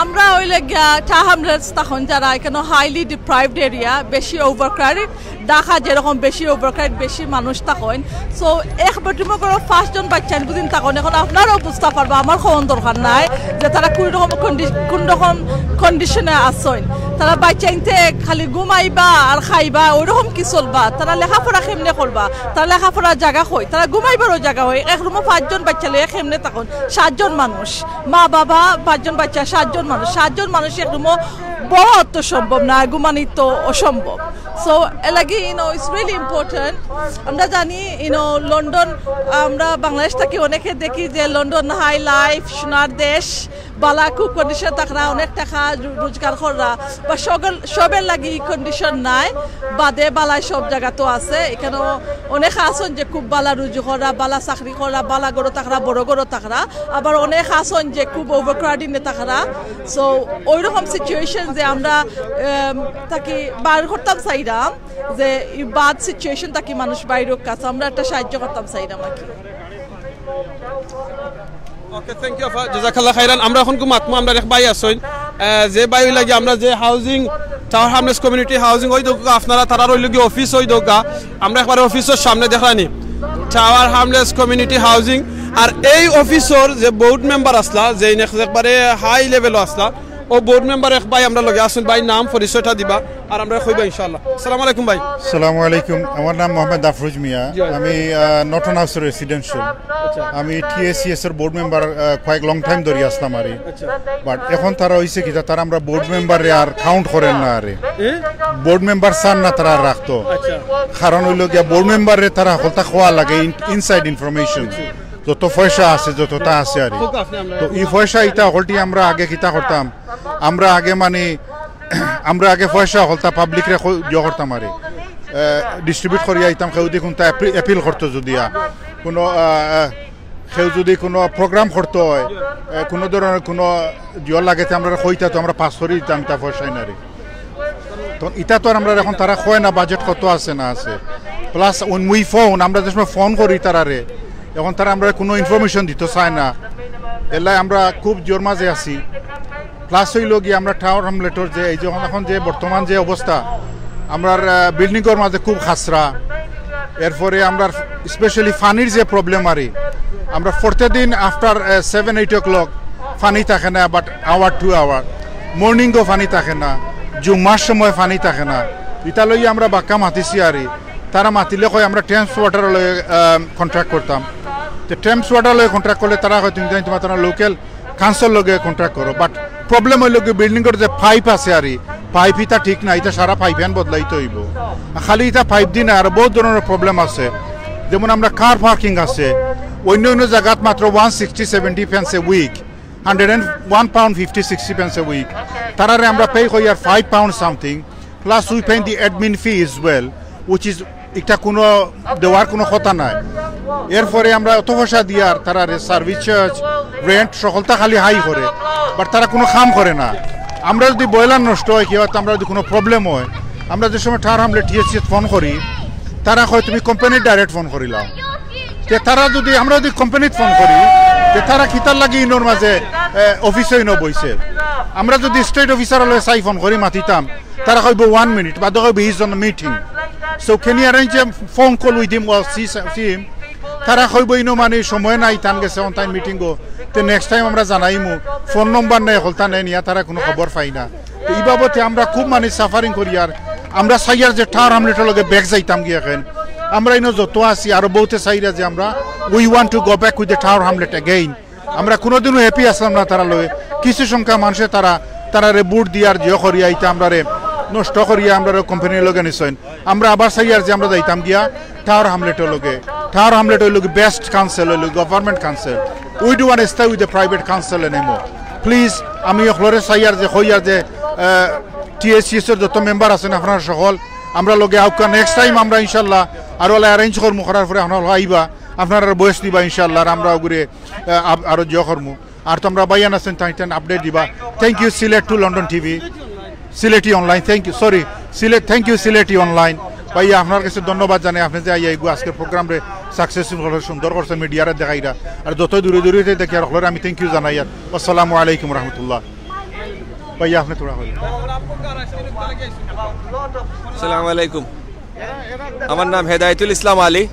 আমরা অইলে গিয়া ঠার হামলেটস তখন যারা এখানো হাইলি ডিপ্রাইভড এরিয়া, বেশি ওভারক্রাউডেড, ঢাকা যেরকম বেশি ওভারক্রাউড, বেশি মানুষ থাকইন। সো এক বেডরুমো করে পাঁচজন বাচ্চাইন বুঝিন থাকইন। এখন আপনারাও বুঝতা পারবা, আমার কওন দরকার নাই যে তারা কোন রকম কন্ডি-, কোন রকম কন্ডিশনে আছইন। তারা বাচ্চাইন্তে খালি ঘুমাইবা আর খাইবা, ওইরকম কি চলবা? তারা লেখাপড়া কেমনে করবা? তারা লেখাপড়ার জাগা কই? তারা ঘুমাইবারও জাগা কই? এক রুমো পাঁচজন বাচ্চা লইয়া কেমনে থাকইন? সাতজন মানুষ, মা বাবা, পাঁচজন বাচ্চা, সাতজন মানুষ, সাতজন মানুষ এক রুমো বওয়া তো সম্ভব না, ঘুমানি তো অসম্ভব। সো এর লাগি, you know, it's really important। আমরা জানি, you know, লন্ডন, আমরা বাংলাদেশ থাকি অনেকে দেখি যে লন্ডন হাই লাইফ, সোনার দেশ, ভালা খুব কন্ডিশন থাকরা, অনেক টেকা রো-, রোজগার কররা, বা সকল, সবের লাগি ই কন্ডিশন নাই, বাদে ভালা সব জাগাত আছে। এখানো অনেক আছইন যে খুব ভালা রুজি কররা, ভালা চাকরি কররা, ভালা ঘরো থাকরা, বড় ঘরো থাকরা, আবার অনেক আছইন যে খুব ওভারক্রাউডিং এ থাকরা। সো ওইরকম সিচুয়েশন যে আমরা, এম, থাকি বার করতাম চাইরাম, যে ই বাদ সিচুয়েশন থাকি মানুষ বাইর অউক, কাছে আমরা একটা সাহায্য করতাম চাইরাম আর কি। ওকে, thank you আফা, জাজাকাল্লাহ খাইরান। আমরা এখন কু মাতমু, আমরার এক ভাই আছইন, আহ, যে ভাই অইলা গি আমরা যে housing, tower hamlets community housing অই দেউক্কা, আপনারা তারার অইলো গি অফিস অই দেউক্কা, আমরা একবারে অফিসর সামনে দেখরা নি, টাওয়ার হামলেটস কমিউনিটি হাউজিং। আর এই অফিসর যে বোর্ড মেম্বার আছলা, যে ইন এক-, একবারে হাই লেভেলো আছলা, ও বোর্ড মেম্বার এক ভাই আমরার লগে আছইন। ভাই, নাম পরিচয়টা দিবা আর আমরা কইবা ইনশাআল্লাহ। আসসালামু আলাইকুম ভাই। আসসালামু আলাইকুম, আমার নাম মোহাম্মদ আফরোজ মিয়া। জি, জি। আমি, আহ, নটন হাউসর রেসিডেন্সিয়াল। আচ্ছা। আমি টিএসসিএস এর বোর্ড মেম্বার, আহ, কয়েক লং টাইম ধরি আছলাম আরি। আচ্ছা। বাট এখন তারা অইছে কিতা, তারা আমরার বোর্ড মেম্বাররে আর কাউন্ট করের না আরি। এ? বোর্ড মেম্বার চার না তারা রাখতো। আচ্ছা। কারণ অইলো গিয়া বোর্ড মেম্বাররে তারা হকলতা কওয়া লাগে, ইন-, ইনসাইড ইনফরমেশন। যত পয়সা আছে, যততা আছে আরি। হোক, আপনি আমরা তো ই পয়সা ইতা হকলটি আমরা আগে কিতা করতাম, আমরা আগে মানে, আমরা আগে পয়সা হকলতা পাবলিকরে খ-, ইয়ে করতাম আরি, আহ, ডিস্ট্রিবিউট করিয়া আইতাম, কেউ যদি কুনতা অ্যাপি-, অ্যাপিল করতো যুদিয়া, কুনু, আহ, আহ, কেউ যদি কুনু প্রোগ্রাম করতো অয়, আহ, কুনু ধরনর কুনু ইয়ে লাগে তে আমরারে কইতা, তো আমরা পাস করি দিতাম ইতা পয়সা ইনারে। তো ইতা তো আর আমরারে এখন তারা কয় না বাজেট কত আছে না আছে। প্লাস when we phone, আমরা যে সময় ফোন করি তারারে, এখন তারা আমরারে কুনু ইনফরমেশন দিতো চায় না। এরলাগি আমরা খুব জোর মাঝে আছি। প্লাস অইলো গি আমরা টাওয়ার হামলেটর যে এই যে এখন, এখন যে বর্তমান যে অবস্থা, আমরার, আহ, বিল্ডিংর মাঝে খুব খাসরা। এরপরে আমরার স্পেশালি পানির যে প্রবলেম আরি, আমরা প্রত্যেকদিন আফটার, আহ, সেভেন, এইট o'clock পানি থাকে না, বাট আওয়ার টু আওয়ার, মর্নিংও পানি থাকে না, জুম্মার সময় পানি থাকে না। ইতা লইয়া আমরা বাক্কা মাতিছি আরি। তারা মাতিলে কয় আমরা টেমস ওয়াটার লগে, আহ, কন্ট্রাক্ট করতাম। তো টেমস ওয়াটার লগে কন্ট্রাক্ট করলে তারা কয় তুমি তাইন তোমার, তোমার লোকাল কাউন্সিল লগে কন্ট্রাক্ট করো। বাট প্রবলেম অইলো গি বিল্ডিংর যে পাইপ আছে আরি, পাইপ ইতা ঠিক না, ইতা সারা পাইপ এন বদলাইতে অইবো। খালি ইতা পাইপ দি না, আরো বহুত ধরনর প্রবলেম আছে। যেমন আমরা কার পার্কিং আছে, অইন্য অইন্য জাগাত মাত্র one sixty seventy pence a week, hundred and one pound fifty sixty pence a week. তারারে আমরা পে করি আর five pound something, plus we pay the admin fee is well, which is, ইটা কোনো দেওয়ার কোনো কথা নাই। এরপরে আমরা অত পয়সা দিয়ার তারারে সার্ভিস চার্জ, রেন্ট সকলতা খালি হাই করে, বাট তারা কোনো কাম করে না। আমরা যদি বয়লার নষ্ট হয়, কি হয়, আমরা যদি কোনো প্রবলেম হয়, আমরা যে সময় টাওয়ার হামলেট টিএসসি ফোন করি, তারা কয় তুমি কোম্পানির ডাইরেক্ট ফোন করিলাও। তে তারা যদি, আমরা যদি কোম্পানিত ফোন করি, তে তারা কিতার লাগি ইনোর মাঝে, এ, অফিসে ইনো বইছে। আমরা যদি স্টেট অফিসার হলে চাই ফোন করি মাতিতাম, তারা কইব ওয়ান মিনিট, বাদে কইব he is on meeting. So can you arrange a phone call with him or see, see him? তারা কইব ইনো মানে সময় নাই, তান গেছে অন টাইম মিটিং গো। তে নেক্সট টাইম আমরা জানাইমু, ফোন নম্বর নেই, হলতা নেই নিয়া তারা কোনো খবর পাই না। তো এই বাবদে আমরা খুব মানে সাফারিং করি, আর আমরা চাইয়ার যে টাওয়ার হামলেটর লগে ব্যাক যাইতাম গিয়া কেন। আমরা ইনো যত আছি আরো বহুতে চাইরা যে আমরা, we want to go back with the Tower Hamlet again. আমরা কোনোদিনও হ্যাপি আসলাম না তারা লগে। কিছু সংখ্যা মানুষে তারা, তারারে ভোট দিয়ার জিও করিয়া ইতা আমরারে নষ্ট করিয়া আমরারে কোম্পানির লগে নিছইন। আমরা আবার চাইয়ার যে আমরা যাইতাম গিয়া টাওয়ার হামলেটর লগে। টাওয়ার হামলেট হইল কি বেস্ট কাউন্সিল, হইল government council. We don't want to stay with the private council anymore. Please, আমি অকলরে চাইয়ার যে, কইয়ার যে, টিএসসিএস এর যত মেম্বার আছেন আপনারা সকল, আমরা লগে আউক্কা। নেক্সট টাইম আমরা ইনশাল্লাহ আরো অলা অ্যারেঞ্জ করমু, করার পরে আপনারা আইবা, আপনারা বয়স দিবা ইনশাল্লাহ, আর আমরা ওগুরে, আহ, আব-, আরো জিও করমু। আর তোমরা ভাইয়ান আছেন, তাই তাই আপডেট দিবা। Thank you Sylhet to London TV, Sylheti online, thank you, sorry, Sylhet, thank you Sylheti online. ভাইয়া, আপনার কাছে ধন্যবাদ জানাই, আপনি যে আইয়া এগু আজকের প্রোগ্রামরে সাকসেসফুল করে সুন্দর করছেন, মিডিয়ারে দেখাইরা। আর যত দূরে দূরে দেখি আর হকলরে আমি থ্যাংক ইউ জানাই। আর আসসালামু আলাইকুম রহমতুল্লাহ। ভাইয়া, আপনি থোড়া হইল। আসসালামু আলাইকুম, আমার নাম হেদায়েতুল ইসলাম আলী,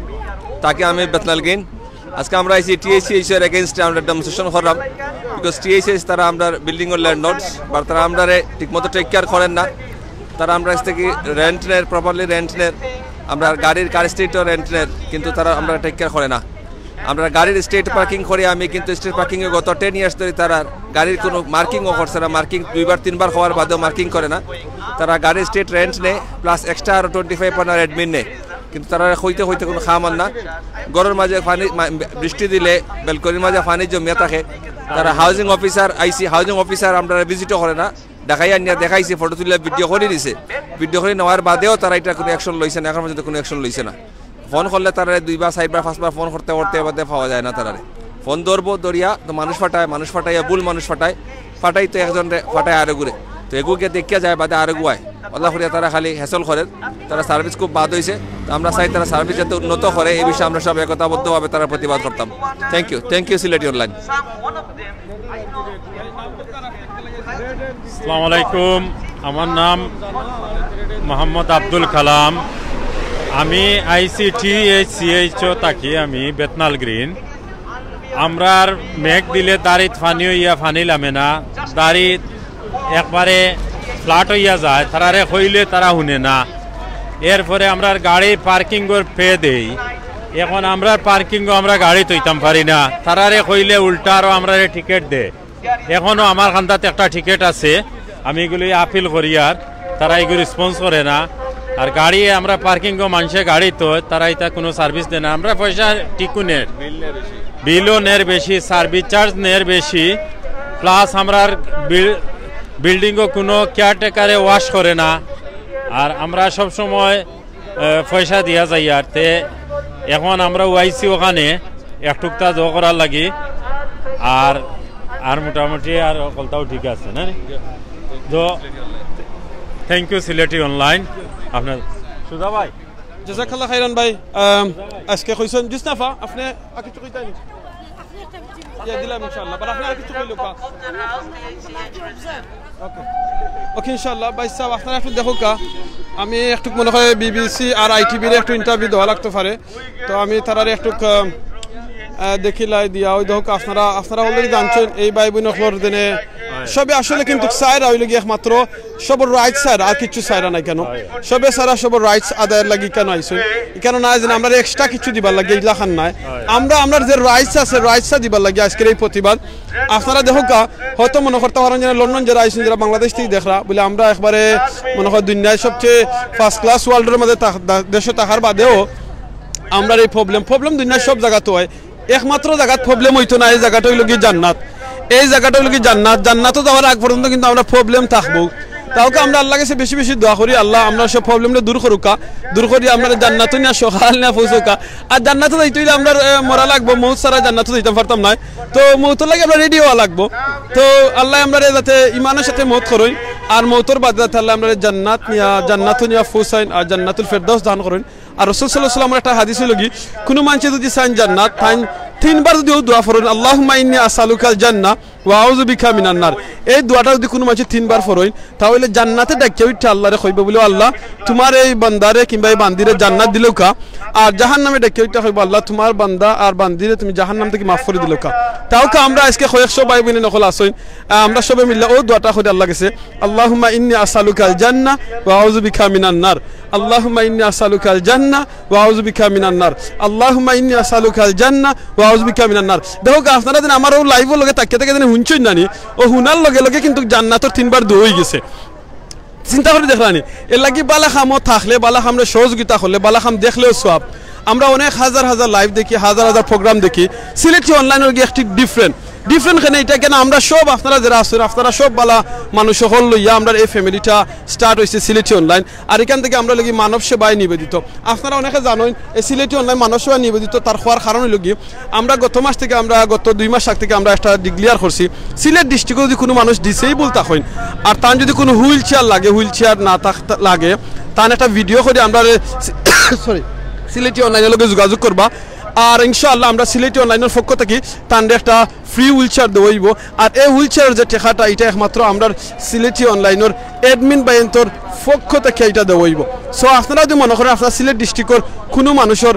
থাকি আমি বেতনাল গ্রিন। আজকে আমরা আইছি টিএসসিএস এর এগেইনস্টে আমরা ডেমনস্ট্রেশন করলাম, বিকজ টিএসসিএস তারা আমরা বিল্ডিং অর ল্যান্ডলর্ডস, বাট তারা আমরারে ঠিকমতো টেক কেয়ার করেন না। তারা আমরা কাছ থেকে রেন্ট নের, প্রপারলি রেন্ট নের, আমরা গাড়ির কার স্টেটও রেন্ট নের, কিন্তু তারা আমরা টেক কেয়ার করে না। আমরা গাড়ির স্টেট পার্কিং করি আমি, কিন্তু স্টেট পার্কিং এ গত টেন ইয়ার্স ধরে তারা গাড়ির কোনো মার্কিংও করছে না। মার্কিং দুইবার তিনবার হওয়ার বাদেও মার্কিং করে না। তারা গাড়ির স্টেট রেন্ট নেয়, প্লাস এক্সট্রা আরো টোয়েন্টি ফাইভ পাউন্ড অ্যাডমিন নেয়, কিন্তু তারা কইতে কইতে কোনো কাম আর না। ঘরর মাঝে পানি, মা-, বৃষ্টি দিলে ব্যালকনির মাঝে পানি জমিয়া থাকে। তারা হাউজিং অফিসার আইছি, হাউজিং অফিসার আমরা ভিজিটও করে না, ঢাকায় আনিয়া দেখাইছি, ফটো তুলিয়া ভিডিও করে দিছে। ভিডিও করে নেওয়ার বাদেও তারা এটা কোনো অ্যাকশন লইছে না, এখন পর্যন্ত কোনো অ্যাকশন লইছে না। ফোন করলে তারারে দুইবার, চাইরবার, পাঁচবার ফোন করতে করতে বাদে পাওয়া যায় না তারারে। ফোন ধরবো, ধরিয়া তো মানুষ পাঠায়, মানুষ পাঠাইয়া ভুল মানুষ পাঠায়, পাঠাই তো একজনরে, পাঠায় আরো ঘুরে। তো এগুকে দেখিয়া যায় বাদে আরো গুয়ায়। আল্লাহ করিয়া তারা খালি হ্যাসল করে, তারা সার্ভিস খুব বাদ হইছে। তো আমরা চাই তারা সার্ভিস যাতে উন্নত করে, এই বিষয়ে আমরা সব একতাবদ্ধভাবে তারা প্রতিবাদ করতাম। Thank you, thank you Sylheti online. আসসালামু আলাইকুম, আমার নাম মোহাম্মদ আব্দুল কালাম। আমি আইসি টিএইচসিএইচ ও থাকি, আমি বেতনাল গ্রিন। আমরার মেঘ দিলে দাড়িত পানি হইয়া পানি লামে না, দাড়িত একবারে ফ্ল্যাট হইয়া যায়, তারারে কইলে তারা হুনে না। এরপরে আমরার গাড়ি পার্কিংর পে দেই, এখন আমরার পার্কিংও আমরা গাড়ি থইতাম পারি না, তারারে কইলে উল্টা আরো আমরারে টিকিট দে। এখনো আমার কান্দাত একটা টিকিট আছে, আমি এগুলি আপিল করি, আর তারা এগুলি রেসপন্স করে না। আর গাড়ি আমরা পার্কিংও মানষে গাড়ি তো তারা ইতা কোনো সার্ভিস দেয় না। আমরা পয়সা টিকু নের, বিলও নের বেশি, সার্ভিস চার্জ নের বেশি, প্লাস আমরার বিল-, বিল্ডিংও কোনো কেয়ারটেকারে ওয়াশ করে না। আর আমরা সব সময়, আহ, পয়সা দিয়া যাই। আর তে এখন আমরা ওয়াইসি ওখানে একটুকটা জো করার লাগি, আর, আর মোটামুটি আর হকলতাও ঠিক আছে না? তো থ্যাংক ইউ সিলেটি অনলাইন, আপনার সুজা ভাই। জাজাকাল্লাহ খাইরান ভাই। আম, আজকে কইছেন জুসনাফা, আপনি আর কিছু কইতা নি? ইয়া, দিলাম ইনশাআল্লাহ। বাট আপনি আর কিছু কইলে পা। ওকে। ওকে, ইনশাআল্লাহ। ভাই সাহেব, আপনারা একটু দেখো কা। আমি একটু মনে হয় বিবিসি আর আইটিভির একটু ইন্টারভিউ দেওয়া লাগতে পারে। তো আমি তারারে একটু, আম, আহ, দেখিলাই দিয়া, ওই দেখো, আপনারা, আপনারা already জানছেন, এই ভাই বোন অকলর দিনে সবে আসলে কিন্তু চাইরা অইলো গিয়া একমাত্র সবর রাইটস চাইরা, আর কিচ্ছু চাইরা নাই কেন। সবে চাইরা সবর রাইটস আদায়র লাগি কেন আইছইন? কেন না যে আমরা এক্সট্রা কিছু দিবার লাগি ইলাখান নাই। আমরা, আমরার যে রাইটস আছে, রাইটসটা দিবার লাগি আজকের এই প্রতিবাদ। আপনারা দেখউক্কা, হয়তো মনো করতা পারইন যে লন্ডন যারা আইছইন, যারা বাংলাদেশ থাকি দেখরা, বুলে আমরা একবারে মনো কয় দুনিয়ার সবচেয়ে ফার্স্ট ক্লাস ওয়ার্ল্ডর মাঝে থাক-, দা-, দেশো থাকার বাদেও আমরার এই প্রবলেম, প্রবলেম দুনিয়ার সব জাগাত অয়। একমাত্র জাগাত প্রবলেম অইতো না, এই জাগাটা অইলো গি জান্নাত। এই জাগাটা অইলো গি জান্নাত। জান্নাতো যাওয়ার আগ পর্যন্ত কিন্তু আমরার প্রবলেম থাকবো। তাউক্কা আমরা আল্লার গেছে বেশি বেশি দোয়া করি, আল্লায় আমরার সব প্রবলেমরে দূর করউক্কা, দূর করি আমরারে জান্নাতো নিয়া সকাল নিয়া পৌঁছউক্কা। আর জান্নাতো যাইতে অইলে আমরার, এ, মরা লাগবো, মউত ছাড়া জান্নাতো যাইতাম পারতাম নায়। তো মউতর লাগি আমরা রেডি অওয়া লাগবো। তো আল্লায় আমরারে যাতে ইমানর সাথে মউত করইন, আর মউতর বাদে যাতে আল্লায় আমরারে জান্নাত নিয়া, জান্নাতো নিয়া পৌঁছাইন, আর জান্নাতুল ফেরদাউস দান করইন। আর রাসুল সাল্লাল্লাহু আলাইহি ওয়াসাল্লামর একটা হাদিস অইলো গি, কুনু মানষে যুদি চাইন জান্নাত, তাইন তিনবার যুদি অউ দোয়া পড়ইন, "আল্লাহুম্মা ইন্নী আসআলুকাল জান্নাহ ওয়া আউযু বিকা মিনান নার।" এই দোয়াটা যুদি কুনু মানষে তিনবার পড়ইন, তা অইলে জান্নাতে ডাকিয়া উঠিয়া আল্লারে কইবো বুলে, "আল্লাহ, তুমার এই বান্দারে কিংবা এই বান্দিরে জান্নাত দিলাউক্কা।" আর জাহান্নামে ডাকিয়া উঠিয়া কইবো, "আল্লাহ, তুমার বান্দা আর বান্দিরে তুমি জাহান্নাম থাকি মাফ করি দিলাউক্কা।" তাউক্কা আমরা আজকে কয়েকশো ভাই বোন অকল আছইন, আহ, আমরা সবে মিল্লা অউ দোয়াটা করি আল্লার গেছে, "আল্লাহুম্মা ইন্নী আসআলুকাল জান্নাহ ওয়া আউযু বিকা মিনান নার। আল্লাহুম্মা ইন্নী আসআলুকাল জান্নাহ ওয়া আউযু বিকা মিনান নার। আল্লাহুম্মা ইন্নী আসআলুকাল জান্নাহ ওয়া আউযু বিকা মিনান নার।" দেখউক্কা, আপনারা যেন আমার অউ লাইভর লগে থাকিয়া থাকিয়া যেন হুনছইন না নি, অউ হুনার লগে লগে কিন্তু জান্নাতর তিনবার দোয়া অইগেছে। চিন্তা করি দেখরা নি, এরলাগি বালা কামো থাকলে, বালা কামরে সহযোগিতা করলে, বালা কাম দেখলেও সওয়াব। আমরা অনেক হাজার হাজার লাইভ দেখি, হাজার হাজার প্রোগ্রাম দেখি। সিলেটি অনলাইনর গিয়া একটি ডিফারেন্ট, ডিফারেন্ট কেনে ইটা কেনে আমরা সব, আপনারা যেরা আছইন, আপনারা সব বালা মানুষ অকল লইয়া আমরার এই ফ্যামিলিটা স্টার্ট অইছে সিলেটি অনলাইন। আর ইখান থাকি আমরা অইলো গি মানব সেবায় নিবেদিত। আপনারা অনেকে জানইন, এই সিলেটি অনলাইন মানব সেবায় নিবেদিত তার অওয়ার কারণ অইলো গি, আমরা গত মাস থাকি, আমরা গত দুই মাস আগ থাকি আমরা একটা ডিক্লেয়ার করছি, সিলেট ডিস্ট্রিক্টো যুদি কুনু মানুষ ডিসেবল থাকইন, আর তান যুদি কুনু হুইল চেয়ার লাগে, হুইল চেয়ার না থাক-, লাগে, তান একটা ভিডিও করি আমরারে, সরি, সিলেটি অনলাইনর লগে যোগাযোগ করবা। আর ইনশাআল্লাহ আমরা সিলেটি অনলাইনর পক্ষ থাকি তানরে একটা ফ্রি হুইল চেয়ার দেওয়া অইবো। আর এই হুইল চেয়ারর যে টেকাটা, ইটা একমাত্র আমরার সিলেটি অনলাইনর অ্যাডমিন ভাইয়াইন্তর পক্ষ থাকি ইটা দেওয়া অইবো। So আপনারা যুদি মনো করইন আপনারা সিলেট ডিস্ট্রিক্টর কুনু মানুষর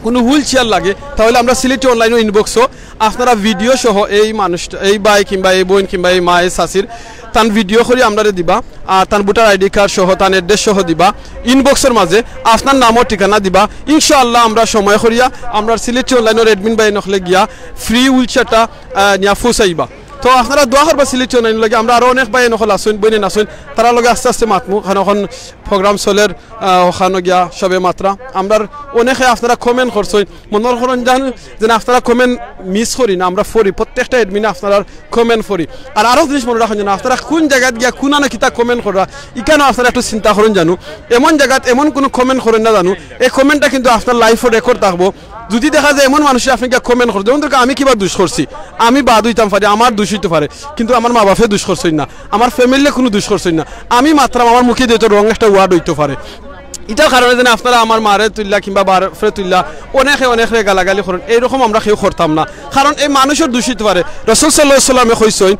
কুনু হুইল চেয়ার লাগে, তা অইলে আমরা সিলেটি অনলাইনর ইনবক্সো আপনারা ভিডিও সহ এই মানুষটা, এই ভাই কিংবা এই বইন কিংবা এই মা, এই চাচির, তান ভিডিও করি আমরারে দিবা, আর তান ভোটার আইডি কার্ড সহ, তান অ্যাড্রেস সহ দিবা ইনবক্সর মাঝে, আপনার নাম ও ঠিকানা দিবা। ইনশাআল্লাহ আমরা সময় করিয়া আমরার সিলেটি অনলাইনর অ্যাডমিন ভাইয়াইন অকলে গিয়া ফ্রি হুইল চেয়ারটা, আহ, নিয়া পৌঁছাইবা। তো আপনারা দোয়া করবা সিলেটি অনলাইনর লগে, আমরা আরো অনেক ভাইয়াইন অকল আছইন, বইনাইন আছইন, তারার লগে আস্তে আস্তে মাতমু, কারণ অখন প্রোগ্রাম চলের, আহ, অখানো গিয়া সবে মাতরা। আমরার অনেকে আপনারা কমেন্ট করছইন, মনো করইন জানু যেন আপনারা কমেন্ট মিস করি না, আমরা পড়ি, প্রত্যেকটা অ্যাডমিনে আপনারার কমেন্ট পড়ি। আর আরো জিনিস মনো রাখইন জানু, আপনারা কুন জাগাত গিয়া কুনানো কিতা কমেন্ট কররা, ইখানও আপনারা একটু চিন্তা করইন জানু। এমন জাগাত এমন কুনু কমেন্ট করইন না জানু, এই কমেন্টটা কিন্তু আপনার লাইভো রেকর্ড থাকবো। যুদি দেখা যায় এমন মানুষে আপনে গিয়া কমেন্ট কররা, যেমন ধরুন আমি কিবা দুষ করছি, আমি বাদ অইতাম পারি, আমার দুষ অইতো পারে, কিন্তু আমার মা বাপে দুষ করছইন না, আমার ফ্যামিলিয়ে কুনু দুষ করছইন না, আমি মাতরাম, আমার মুখে দিয়া তো রং একটা ওয়ার্ড অইতো পারে। ইটার কারণে যেন আপনারা আমার মারে তুললা কিংবা বাপরে তুললা, অনেকে অনেকরে গালাগালি করইন, এইরকম আমরা কেউ করতাম না, কারণ এই মানুষর দুষ অইতো পারে। রাসুল সাল্লাল্লাহু আলাইহি ওয়াসাল্লামে কইছইন,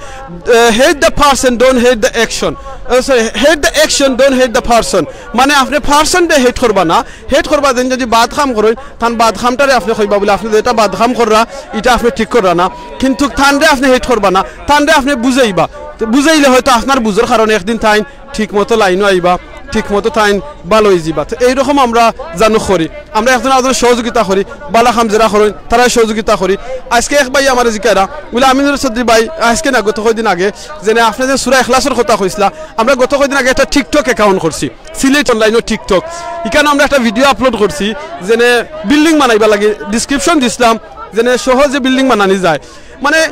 "Hate the person, don't hate the action." Ah, sorry, "Hate the action, don't hate the person।" মানে আপনে পারসনরে হেট করবা না, হেট করবা যেন যুদি বাদ কাম করইন, তান বাদ কামটারে আপনে কইবা বুলে, "আপনে যেটা বাদ কাম কররা, ইটা আপনে ঠিক কররা না।" কিন্তু তানরে আপনে হেট করবা না, তানরে আপনে বুঝাইবা। তো বুঝাইলে হয়তো আপনার বুঝর কারণে একদিন তাইন ঠিক মতো লাইনও আইবা, ঠিক মতো তাইন ভালা অইযিবা। তো এইরকম আমরা জানু করি, আমরা একজন আরজনর সহযোগিতা করি, বালা কাম যেরা করইন তারারে সহযোগিতা করি। আজকে এক ভাইয়ে আমারে জিকাইরা, বুলে, "আমিনুর চৌধুরী ভাই, আজকে না, গত কয়দিন আগে যেন আপনে যে সূরা ইখলাসর কথা কইছলা, আমরা গত কয়দিন আগে একটা TikTok অ্যাকাউন্ট করছি, সিলেটি অনলাইনর TikTok, ইখানো আমরা একটা ভিডিও আপলোড করছি, যেন বিল্ডিং বানাইবার লাগি ডেসক্রিপশন দিছলাম, যেন সহজে বিল্ডিং বানানি যায়।" মানে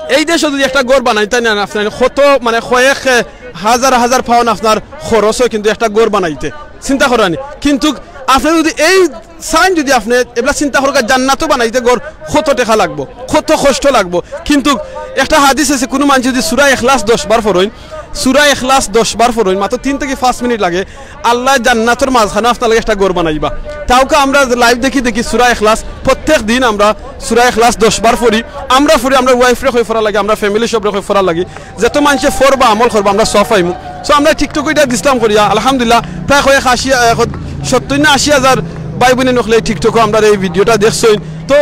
এই দেশো যুদি একটা ঘর বানাইতা না, আপনার কত, মানে কয়েক, এ, হাজার হাজার পাউন্ড আপনার খরচ অয় কিন্তু একটা ঘর বানাইতে, চিন্তা করইন নি। কিন্তু আপনে যুদি এই সাইন যুদি আপনে এবলা চিন্তা করইন, জান্নাতো বানাইতে ঘর কত টেকা লাগবো, কত কষ্ট লাগবো। কিন্তু একটা হাদিস আছে, কুনু মানষে যুদি সূরা ইখলাস দশ বার পড়ইন, সূরা ইখলাস দশ বার পড়ইন, মাত্র তিন থাকি পাঁচ মিনিট লাগে, আল্লায় জান্নাতর মাঝখানো আপনার লাগি একটা ঘর বানাইবা। তাউক্কা আমরা লাইভ দেখি দেখি সূরা ইখলাস, প্রত্যেক দিন আমরা সূরা ইখলাস দশ বার পড়ি, আমরা পড়ি, আমরা ওয়াইফরে কই পড়ার লাগি, আমরা ফ্যামিলি সবরে কই পড়ার লাগি, যত মানষে পড়বা, আমল করবা, আমরা সওয়াব পাইমু। So আমরা TikTok-ও ইটা দিছলাম করিয়া, আলহামদুলিল্লাহ, প্রায় কয়েক আশি, আহ, সত্তর না আশি হাজার ভাই বইন অকলে এই TikTok-ও আমরার এই ভিডিওটা দেখছইন। তো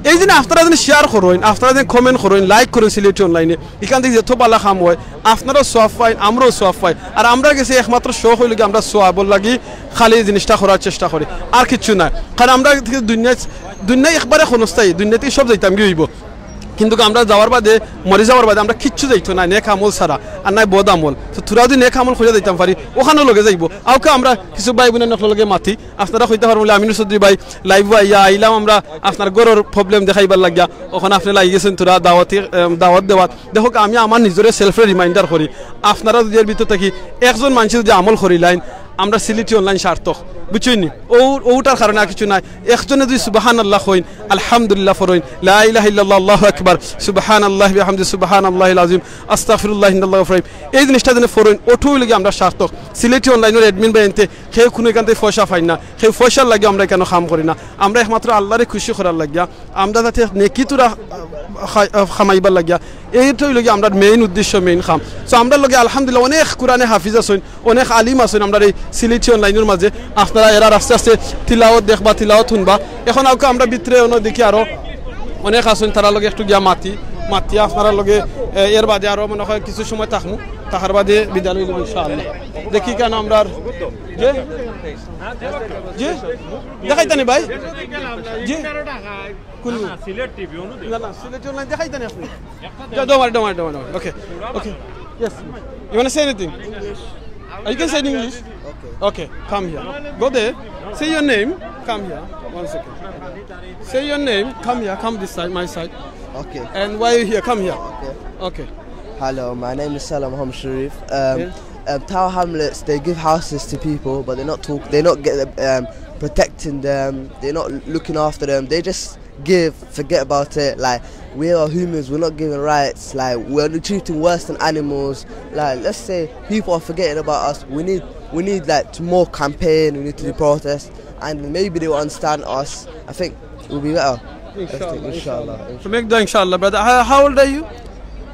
এই যে আপনারা যেন শেয়ার করইন, আপনারা যেন কমেন্ট করইন, লাইক করইন সিলেটি অনলাইনে, ইখান থাকি যত বালা কাম অয়, আপনারাও সওয়াব পাইন, আমরাও সওয়াব পাই। আর আমরার গেছে একমাত্র শখ অইলো গি আমরা সওয়াবর লাগি খালি এই জিনিসটা করার চেষ্টা করি, আর কিচ্ছু নায়। কারণ আমরা দুনিয়া, দুনিয়া একবারে ক্ষণস্থায়ী, দুনিয়া থাকি সব যাইতাম গি অইবো, কিন্তু আমরা যাওয়ার বাদে, মরি যাওয়ার বাদে আমরা কিচ্ছু যাইতো না নেক আমল ছাড়া, আর নাই বদ আমল। তো থুড়া যদি নেক আমল করিয়া যাইতাম পারি, অখানও লগে যাইবো। আউক্কা আমরা কিছু ভাই বইন অকলর লগে মাতি, আপনারা কইতা পারবা বুলে, "আমিনুর চৌধুরী ভাই, লাইভো আইয়া আইলাম আমরা, আপনার ঘরর প্রবলেম দেখাইবার লাগিয়া, অখন আপনে লাগি গেছইন থুড়া দাওয়াতি, এম, দাওয়াত দেওয়াত।" দেখউক্কা, আমি আমার নিজরে সেলফরে রিমাইন্ডার করি, আপনারা যদি এর ভিতর থাকি একজন মানষে যদি আমল করিলাইন, আমরা সিলেটি অনলাইন সার্থক, বুঝছইন নি? অউ, অউটার কারণে আর কিচ্ছু নায়। একজনে যদি সুবহানাল্লাহ কইন, আলহামদুলিল্লাহ পড়ইন, লা ইলাহা ইল্লাল্লাহ, আল্লাহু আকবার, সুবহানাল্লাহি বিহামদি, সুবহানাল্লাহিল আযীম, আস্তাগফিরুল্লাহ, ইন্নাল্লাহু গাফুরুর রহিম, এই জিনিসটা যেন পড়ইন, অউটাউ অইলো গি আমরা সার্থক। সিলেটি অনলাইনর অ্যাডমিন ভাইয়াইন্তে কেউ কুনু ইখান থাকি পয়সা পাইন না, কেউ পয়সার লাগিয়া আমরা ইখানো কাম করি না। আমরা একমাত্র আল্লারে খুশি করার লাগিয়া, আমরা যাতে নেকি থুড়া, আহ, খা-, আহ, কামাইবার লাগিয়া, এইটা অইলো গি আমরার মেইন উদ্দেশ্য, মেইন কাম। So আমরার লগে আলহামদুলিল্লাহ অনেক কোরআনে হাফিজ আছইন, অনেক আলিম আছইন আমরার এই সিলেটি অনলাইনর মাঝে। আপনারা এরার আস্তে আস্তে তিলাওত দেখবা, তিলাওত হুনবা। অখন আউক্কা আমরা ভিতরে অনো দেখি আরো অনেক আছইন, তারার লগে একটু গিয়া মাতি, মাতিয়া আপনারার লগে, এ, এর বাদে আরো মনে অয় কিছু সময় থাকমু, থাকার বাদে বিদায় লইলাম ইনশাআল্লাহ। দেখি কেন আমরার, জি? জি? দেখাইতা নি ভাই? জি? কোন? না, না, সিলেট টিভি অনু না, না, সিলেটি অনলাইন দেখাইতা নি আপনে? Don't worry, don't worry, don't worry, don't worry. Okay, okay. Yes. You wanna say anything? English. You can say in English. Okay. Okay, come here. Go there. Say your name. Come here. One second. Say your name. Come here. Come this side, my side. Okay. And why you here? Come here. Okay. Okay. Hello, my name is Salam Ham Sharif. Um, Yeah. um, Tower Hamlets, they give houses to people, but they're not talk. They're not get, um, protecting them. They're not looking after them. They just give, forget about it. Like, we are humans, we're not given rights. Like, we're treating worse than animals. Like, let's say people are forgetting about us. We need, we need like more campaign. We need to do protest, and maybe they will understand us. I think it will be better. Inshallah, Inshallah, inshallah. So make dua, inshallah, brother. How, how old are you?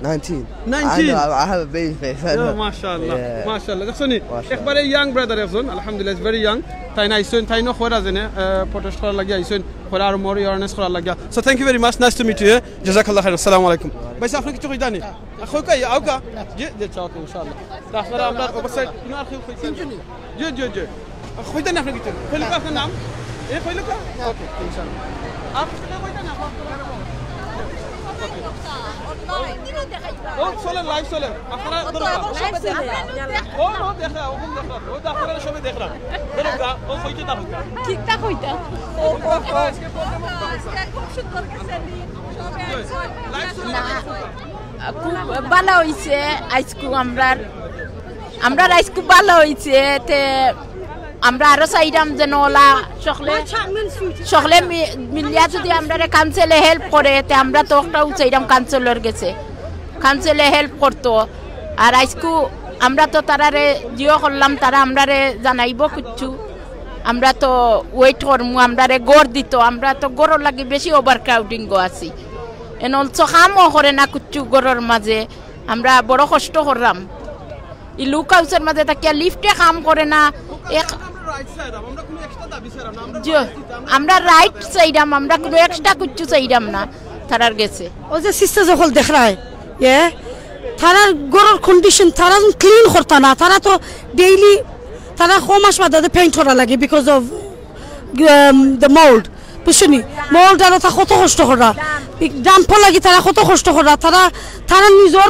Nineteen. Nineteen? I know, I, I have a baby face. I know. Mashallah, Yeah. Mashallah. দেখছনি? Mashallah. একবারে young brother একজন, আলহামদুলিল্লাহ, is very young. তাইন আইছইন, তাইনও কইরা যেনে, আহ, protest করার লাগি আইছইন, কইরা আরো more awareness করার লাগি। So thank you very much, nice to meet you. জাযাকাল্লাহ খাইরান, আসসালামু আলাইকুম। ভাই সাব, আপনে কিছু কইতা নি? আহ, কইউক্কা, আউক্কা। জি, জি, আচ্ছা, okay, ইনশাআল্লাহ। তা আপনারা আমরার অবস্থায়, ইনো আর কেউ কইতা নি? জি, জি, জি। কইতা নি আপনে কিছু? কইলে আপনার নাম? এ কইলে কা? Okay, ইনশাআল্লাহ। আপ কইতা না? Okay. ও, চলে, live চলে। আপনারা ধরো। ও, ও, দেখা, ও, দেখা। ও, তো আপনারা সবাই দেখলাম। ধরো, গা-, ও, কইতে থাকো। ঠিকঠাক কইতা। আজকে program খুব সুন্দর গেছে। Live চলে, না। Live চলে। খুব ভালা অইছে আইজকু আমরার, আমরার আইজকু ভালা অইছে। তে আমরা আরো চাইরাম যেন অলা সকলে, সকলে মি-, মিলিয়া যদি আমরারে council এ help করে, তে আমরা তো একটাউ চাইরাম council অর গেছে, council এ help করতো। আর আইজকু আমরা তো তারারে জিও করলাম, তারা আমরারে জানাইবো কিচ্ছু। আমরা তো wait করমু, আমরারে ঘর দিতো, আমরা তো ঘরর লাগি বেশি overcrowding গো আছি। এন also কামও করে না কিচ্ছু ঘরর মাঝে, আমরা বড় কষ্ট কররাম। ই লুক হাউসর মাঝে থাকিয়া lift এ কাম করে না। এক, জি, আমরা right চাইরাম, আমরা কুনু extra কিচ্ছু চাইরাম না তারার গেছে। অউ যে sisters অকল দেখরায়, এ, তারার ঘরর condition, তারা clean করতা না, তারা তো daily, তারা ক মাস বাদে paint করা লাগে because of, um, the mold। বুঝছনি? Mold আর অতা কত কষ্ট কররা। Damp অর লাগি তারা কত কষ্ট কররা। তারা, তারা নিজর,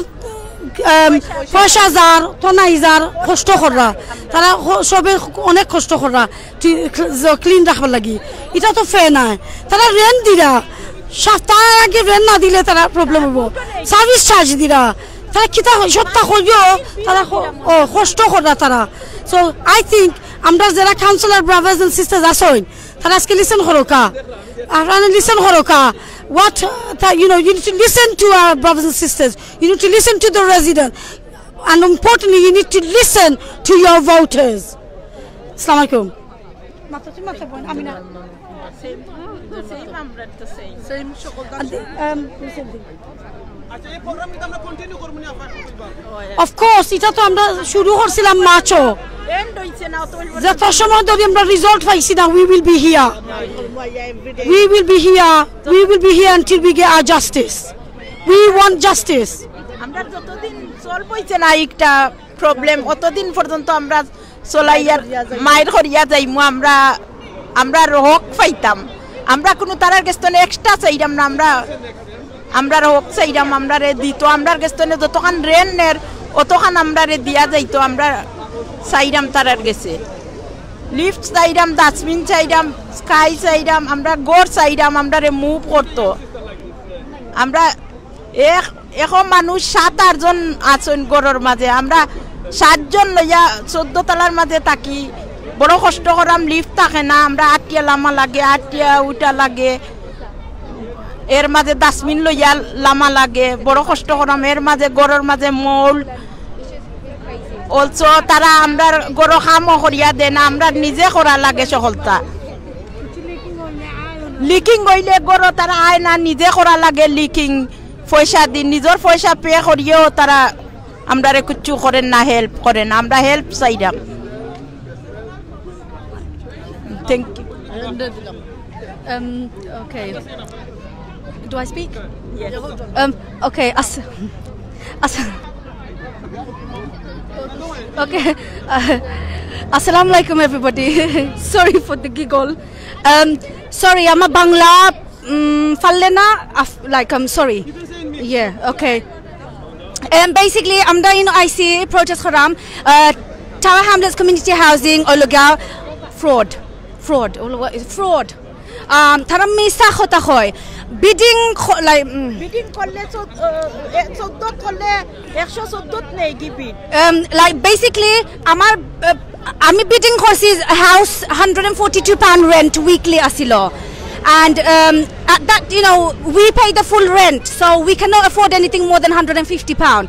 আম, পয়সা যার, তো নাই যার, কষ্ট কররা। তারা ক-, সবে অনেক কষ্ট কররা। টি-, ক্ল-, জ-, clean রাখবার লাগি। ইটা তো fair নায়। তারা rent দিরা। সপ্তাহ আগে rent না দিলে তারা problem অইবো। Service charge দিরা। তারা কিতা সপ্তাহ করিও, তারা ক-, ও, কষ্ট কররা তারা। So, I think আমরা যারা councillor brothers and sisters আছইন, তারা আজকে listen করউক্কা। আপনারা listen করউক্কা। What, uh, তা-, you know, you need to listen to our brothers and sisters. You need to listen to the resident. And importantly, you need to listen to your voters. আসসালামু আলাইকুম। মাত্র তুই মাত্র বোন, আমি না। Same, same, আমরা তো same। Same সকল আদি, um, same thing। আচ্ছা, এই program কিন্তু আমরা continue করবো নি, আবার কইবা। Of course, ইটা তো আমরা শুরু করছিলাম মার্চও। End হইছে না, তো যত সময় ধরি আমরা result পাইছি না, we will be here। We will be here. We will be here until we get our justice. We want justice. আমরা যতদিন সলভ হইছে না একটা প্রবলেম, অতদিন পর্যন্ত আমরা চলাইয়ার মাইর করিয়া যাইমু। আমরা, আমরা হক পাইতাম। আমরা কোনো তারার গেছ তনে এক্সট্রা চাইরাম না। আমরা, আমরা হক চাইরাম, আমরারে দিত। আমরার গেছ তনে যতখান রেন্ট নের, অতখান আমরারে দিয়া যাইতো। আমরা চাইরাম তারার গেছে, লিফট চাইরাম, ডাস্টবিন চাইরাম, স্কাই চাইরাম, আমরা ঘর চাইরাম, আমরারে মুভ করতো। আমরা এক, এখন মানুষ সাত আট জন আছইন ঘরর মাঝে। আমরা সাতজন লইয়া চোদ্দ তলার মাঝে থাকি। বড় কষ্ট করাম, লিফট থাকে না। আমরা আটিয়া লামা লাগে, আটিয়া উঠা লাগে। এর মাঝে ডাস্টবিন লইয়া লামা লাগে, বড় কষ্ট করাম। এর মাঝে ঘরর মাঝে মল। অলসো তারা আমরার ঘরো কামও করিয়া দেয় না, আমরা নিজে করা লাগে সকলতা। লিকিং হইলে ঘরো তারা আয় না, নিজে করা লাগে লিকিং। পয়সা দি, নিজর পয়সা পে করিয়াও তারা আমরারে কিচ্ছু করেন না, হেল্প করেন। আমরা হেল্প চাইরাম। Thank you. Um, okay. Do I speak? Yes. Um, okay. As, as, okay. Uh, Assalamu alaikum, everybody. Sorry for the giggle. Um, sorry, I'm a Bangla. Um, ফাললে না, আফ-, like, I'm sorry. Yeah, okay. Um, basically, আমরা ইনো আইছি প্রোটেস্ট করাম, uh, Tara Hamlets Community Housing, অইলো গিয়া fraud, fraud, fraud. Um, তারা মিছা কথা কয়, বিডিং, like, বিডিং করলে চৌদ্দ করলে একশো চৌদ্দ নেই কি বিড? Um, like, basically, আমার, uh, আমি বিডিং করছি, house hundred and forty two pound rent weekly আসিল। And, um, at that, you know, we pay the full rent, so we cannot afford anything more than hundred and fifty pound.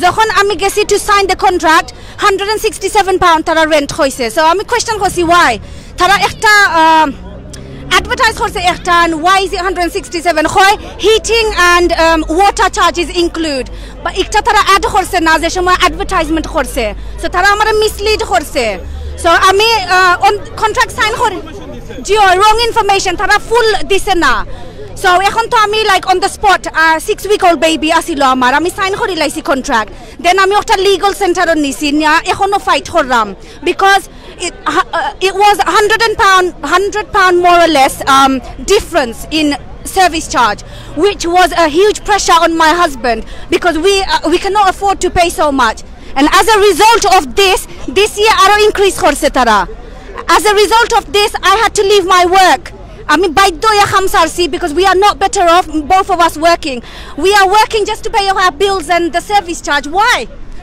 যখন আমি গেছি to sign the contract, hundred and sixty seven pound তারা রেন্ট কইছে। So আমি কোয়েশ্চন করছি, why? তারা একটা, um, advertise করছে একটা, and why is it hundred and sixty seven? কয়, heating and, um, water charges include. But একটা তারা অ্যাড করছে না, যে সময় অ্যাডভার্টাইজমেন্ট করছে। So তারা আমারে মিসলিড করছে। So আমি, uh, on contract sign করি, জি, রং ইনফরমেশন তারা ফুল দিছে না। So এখন তো আমি, like, on the spot, uh, six week old baby আসিল আমার, আমি সাইন করি লাইছি কন্ট্রাক্ট। দেন আমি একটা লিগাল সেন্টারও নিছি, নিয়া এখনো ফাইট করলাম, because it, uh, it was hundred and pound, hundred pound more or less, um, difference in service charge, which was a huge pressure on my husband, because we, uh, we cannot afford to pay so much. And as a result of this, this year আরো ইনক্রিজ করছে তারা। As a result of this, I had to leave my work. আমি বাধ্য হইয়া কাম ছাড়ছি, because we are not better off, both of us working. We are working just to pay our bills and the service charge. Why?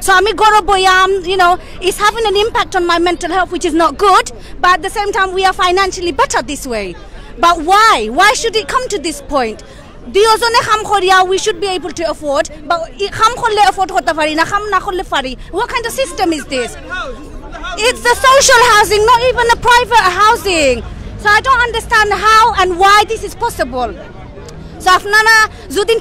So আমি ঘরো বইয়া, um, you know, it's having an impact on my mental health, which is not good. But at the same time, we are financially better this way. But why? Why should it come to this point? দুইজনে কাম করিয়া, we should be able to afford, but ই কাম করলে অ্যাফোর্ড করতে পারি না, কাম না করলে পারি। What kind of system is this? It's the social housing, not even a private housing. So I don't understand how and why this is possible. So আপনারা যদি,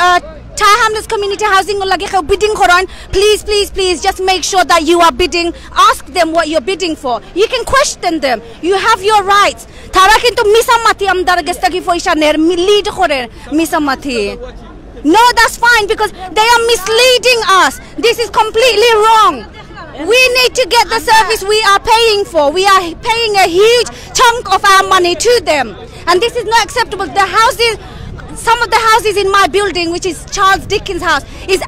uh, Tara Hamlets Community Housing লাগি কেউ বিডিং করেন, please, please, please, just make sure that you are bidding. Ask them what you're bidding for. You can question them. You have your rights. তারা কিন্তু মিছা মাতি আমরার গেছ থাকি পয়সা নের, মি-, লিড করে মিছা মাতি। No, that's fine, because they are misleading us. This is completely wrong. We need to get the service we are paying for. We are paying a huge chunk of our money to them. And this is not acceptable. The houses, some of the houses in my building, which is Charles Dickens House, is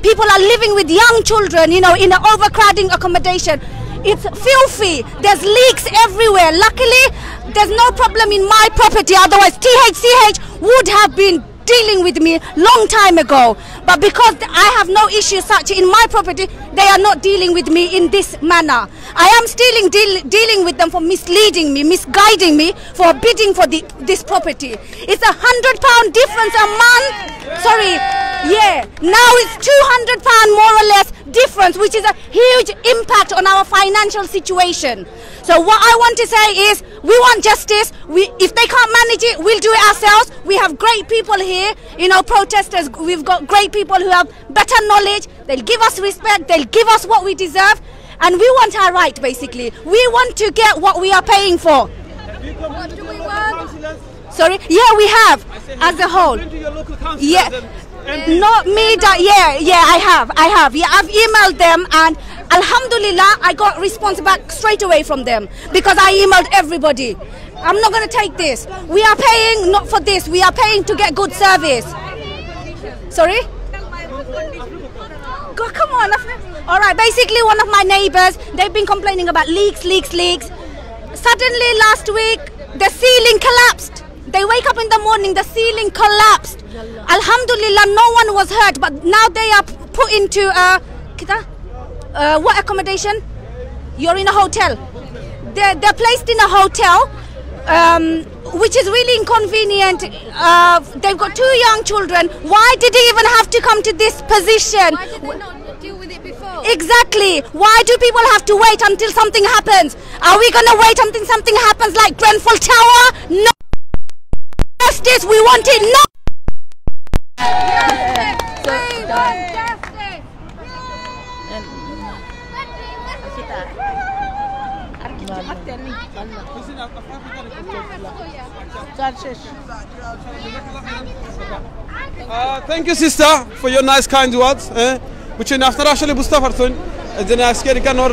people are living with young children, you know, in an overcrowding accommodation. It's filthy. There's leaks everywhere. Luckily, there's no problem in my property. Otherwise, T H C H would have been dealing with me long time ago. But because I have no issue such in my property, they are not dealing with me in this manner. I am still in deal, dealing with them for misleading me, misguiding me for bidding for the, this property. It's a hundred pound difference a month. Sorry, yeah. Now it's two hundred pound more or less difference, which is a huge impact on our financial situation. So what I want to say is, we want justice. We, if they can't manage it, we'll do it ourselves. We have great people here, you know, protesters. We've got great people who have better knowledge. They'll give us respect. They'll give us what we deserve. And we want our right, basically. We want to get what we are paying for. What do we want? Sorry? Yeah, we have, as a whole. Yeah. Not me, that, yeah, yeah, I have, I have. Yeah, I've emailed them and Alhamdulillah, I got response back straight away from them because I emailed everybody. I'm not going to take this. We are paying not for this. We are paying to get good service. Sorry? Go, come on. All right, basically, one of my neighbors, they've been complaining about leaks, leaks, leaks. Suddenly, last week, the ceiling collapsed. They wake up in the morning, the ceiling collapsed. Alhamdulillah, no one was hurt, but now they are p- put into a, kita, uh, what accommodation? You're in a hotel. They're, they're placed in a hotel, um, which is really inconvenient. Uh, they've got two young children. Why did he even have to come to this position? Why did they not deal with it before? Exactly. Why do people have to wait until something happens? Are we going to wait until something happens like Grenfell Tower? No. Justice, we want it now. Uh, thank you, sister, for your nice, kind words. Eh? বুঝছইন, আপনারা আসলে বুঝতা পারছইন যে না, আজকের ইখানর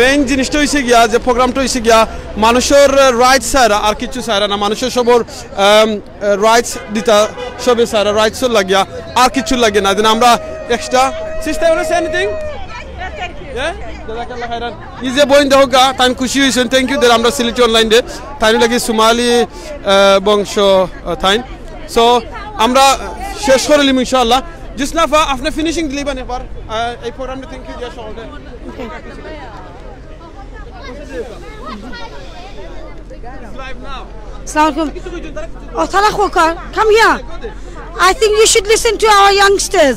মেইন জিনিসটা অইছে গিয়া, যে প্রোগ্রামটা অইছে গিয়া, মানুষর রাইটস ছাড়া আর কিচ্ছু ছাড়া না, মানুষর সবর রাইটস দিতা, সবে ছাড়া রাইটসর লাগিয়া আর কিচ্ছু লাগে না। যেন আমরা extra, sister, you wanna say anything? Yeah? জাযাকাল্লাহ খাইরান। এই যে বইন দেখউক্কা, তাইন খুশি অইছইন, থ্যাংক ইউ দের আমরা সিলেটি অনলাইন দে, তাইন লাগি সুমালি আহ, বংশ, আহ, তাইন। সো আমরা শেষ করিলিমু ইনশাআল্লাহ। জোসনাফা, আপনে ফিনিশিং দিলাইবা নি একবার, আহ, এই প্রোগ্রামটা, থ্যাংক ইউ দিয়া সকলরে। Assalamu alaikum. Oh, তারা খোকা, come here. I think you should listen to our youngsters.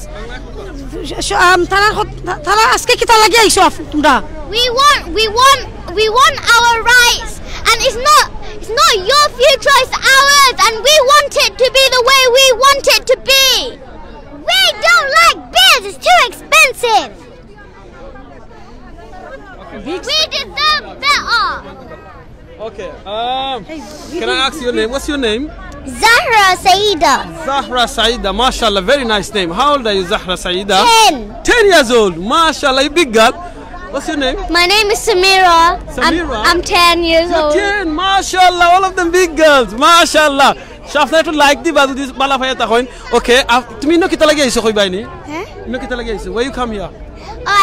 Sh- sh- um, তারা হ- তা- তারা আজকে কিতা লাগি আইছো আপ- তোমরা? We want, we want, we want our rights, and it's not, it's not your future, it's ours, and we want it to be the way we want it to be. We don't like beers; it's too expensive. We deserve better. Okay. Um, can I ask your name? What's your name? Zahra Saida. Zahra Saida. MashaAllah, very nice name. How old are you, Zahra Saida? Ten. Ten years old. MashaAllah, you big girl. What's your name? My name is Samira. Samira? I'm, I'm ten years You're old. Ten. MashaAllah, all of them big girls. MashaAllah. Shafna, একটু লাইক দিবা যদি ভালা পাইয়া থাকইন। ওকে, আপ- তুমি ইনো কিতা লাগি আইছো কইবায়নি? হ্যাঁ? ইনো কিতা লাগি আইছো? Why you come here?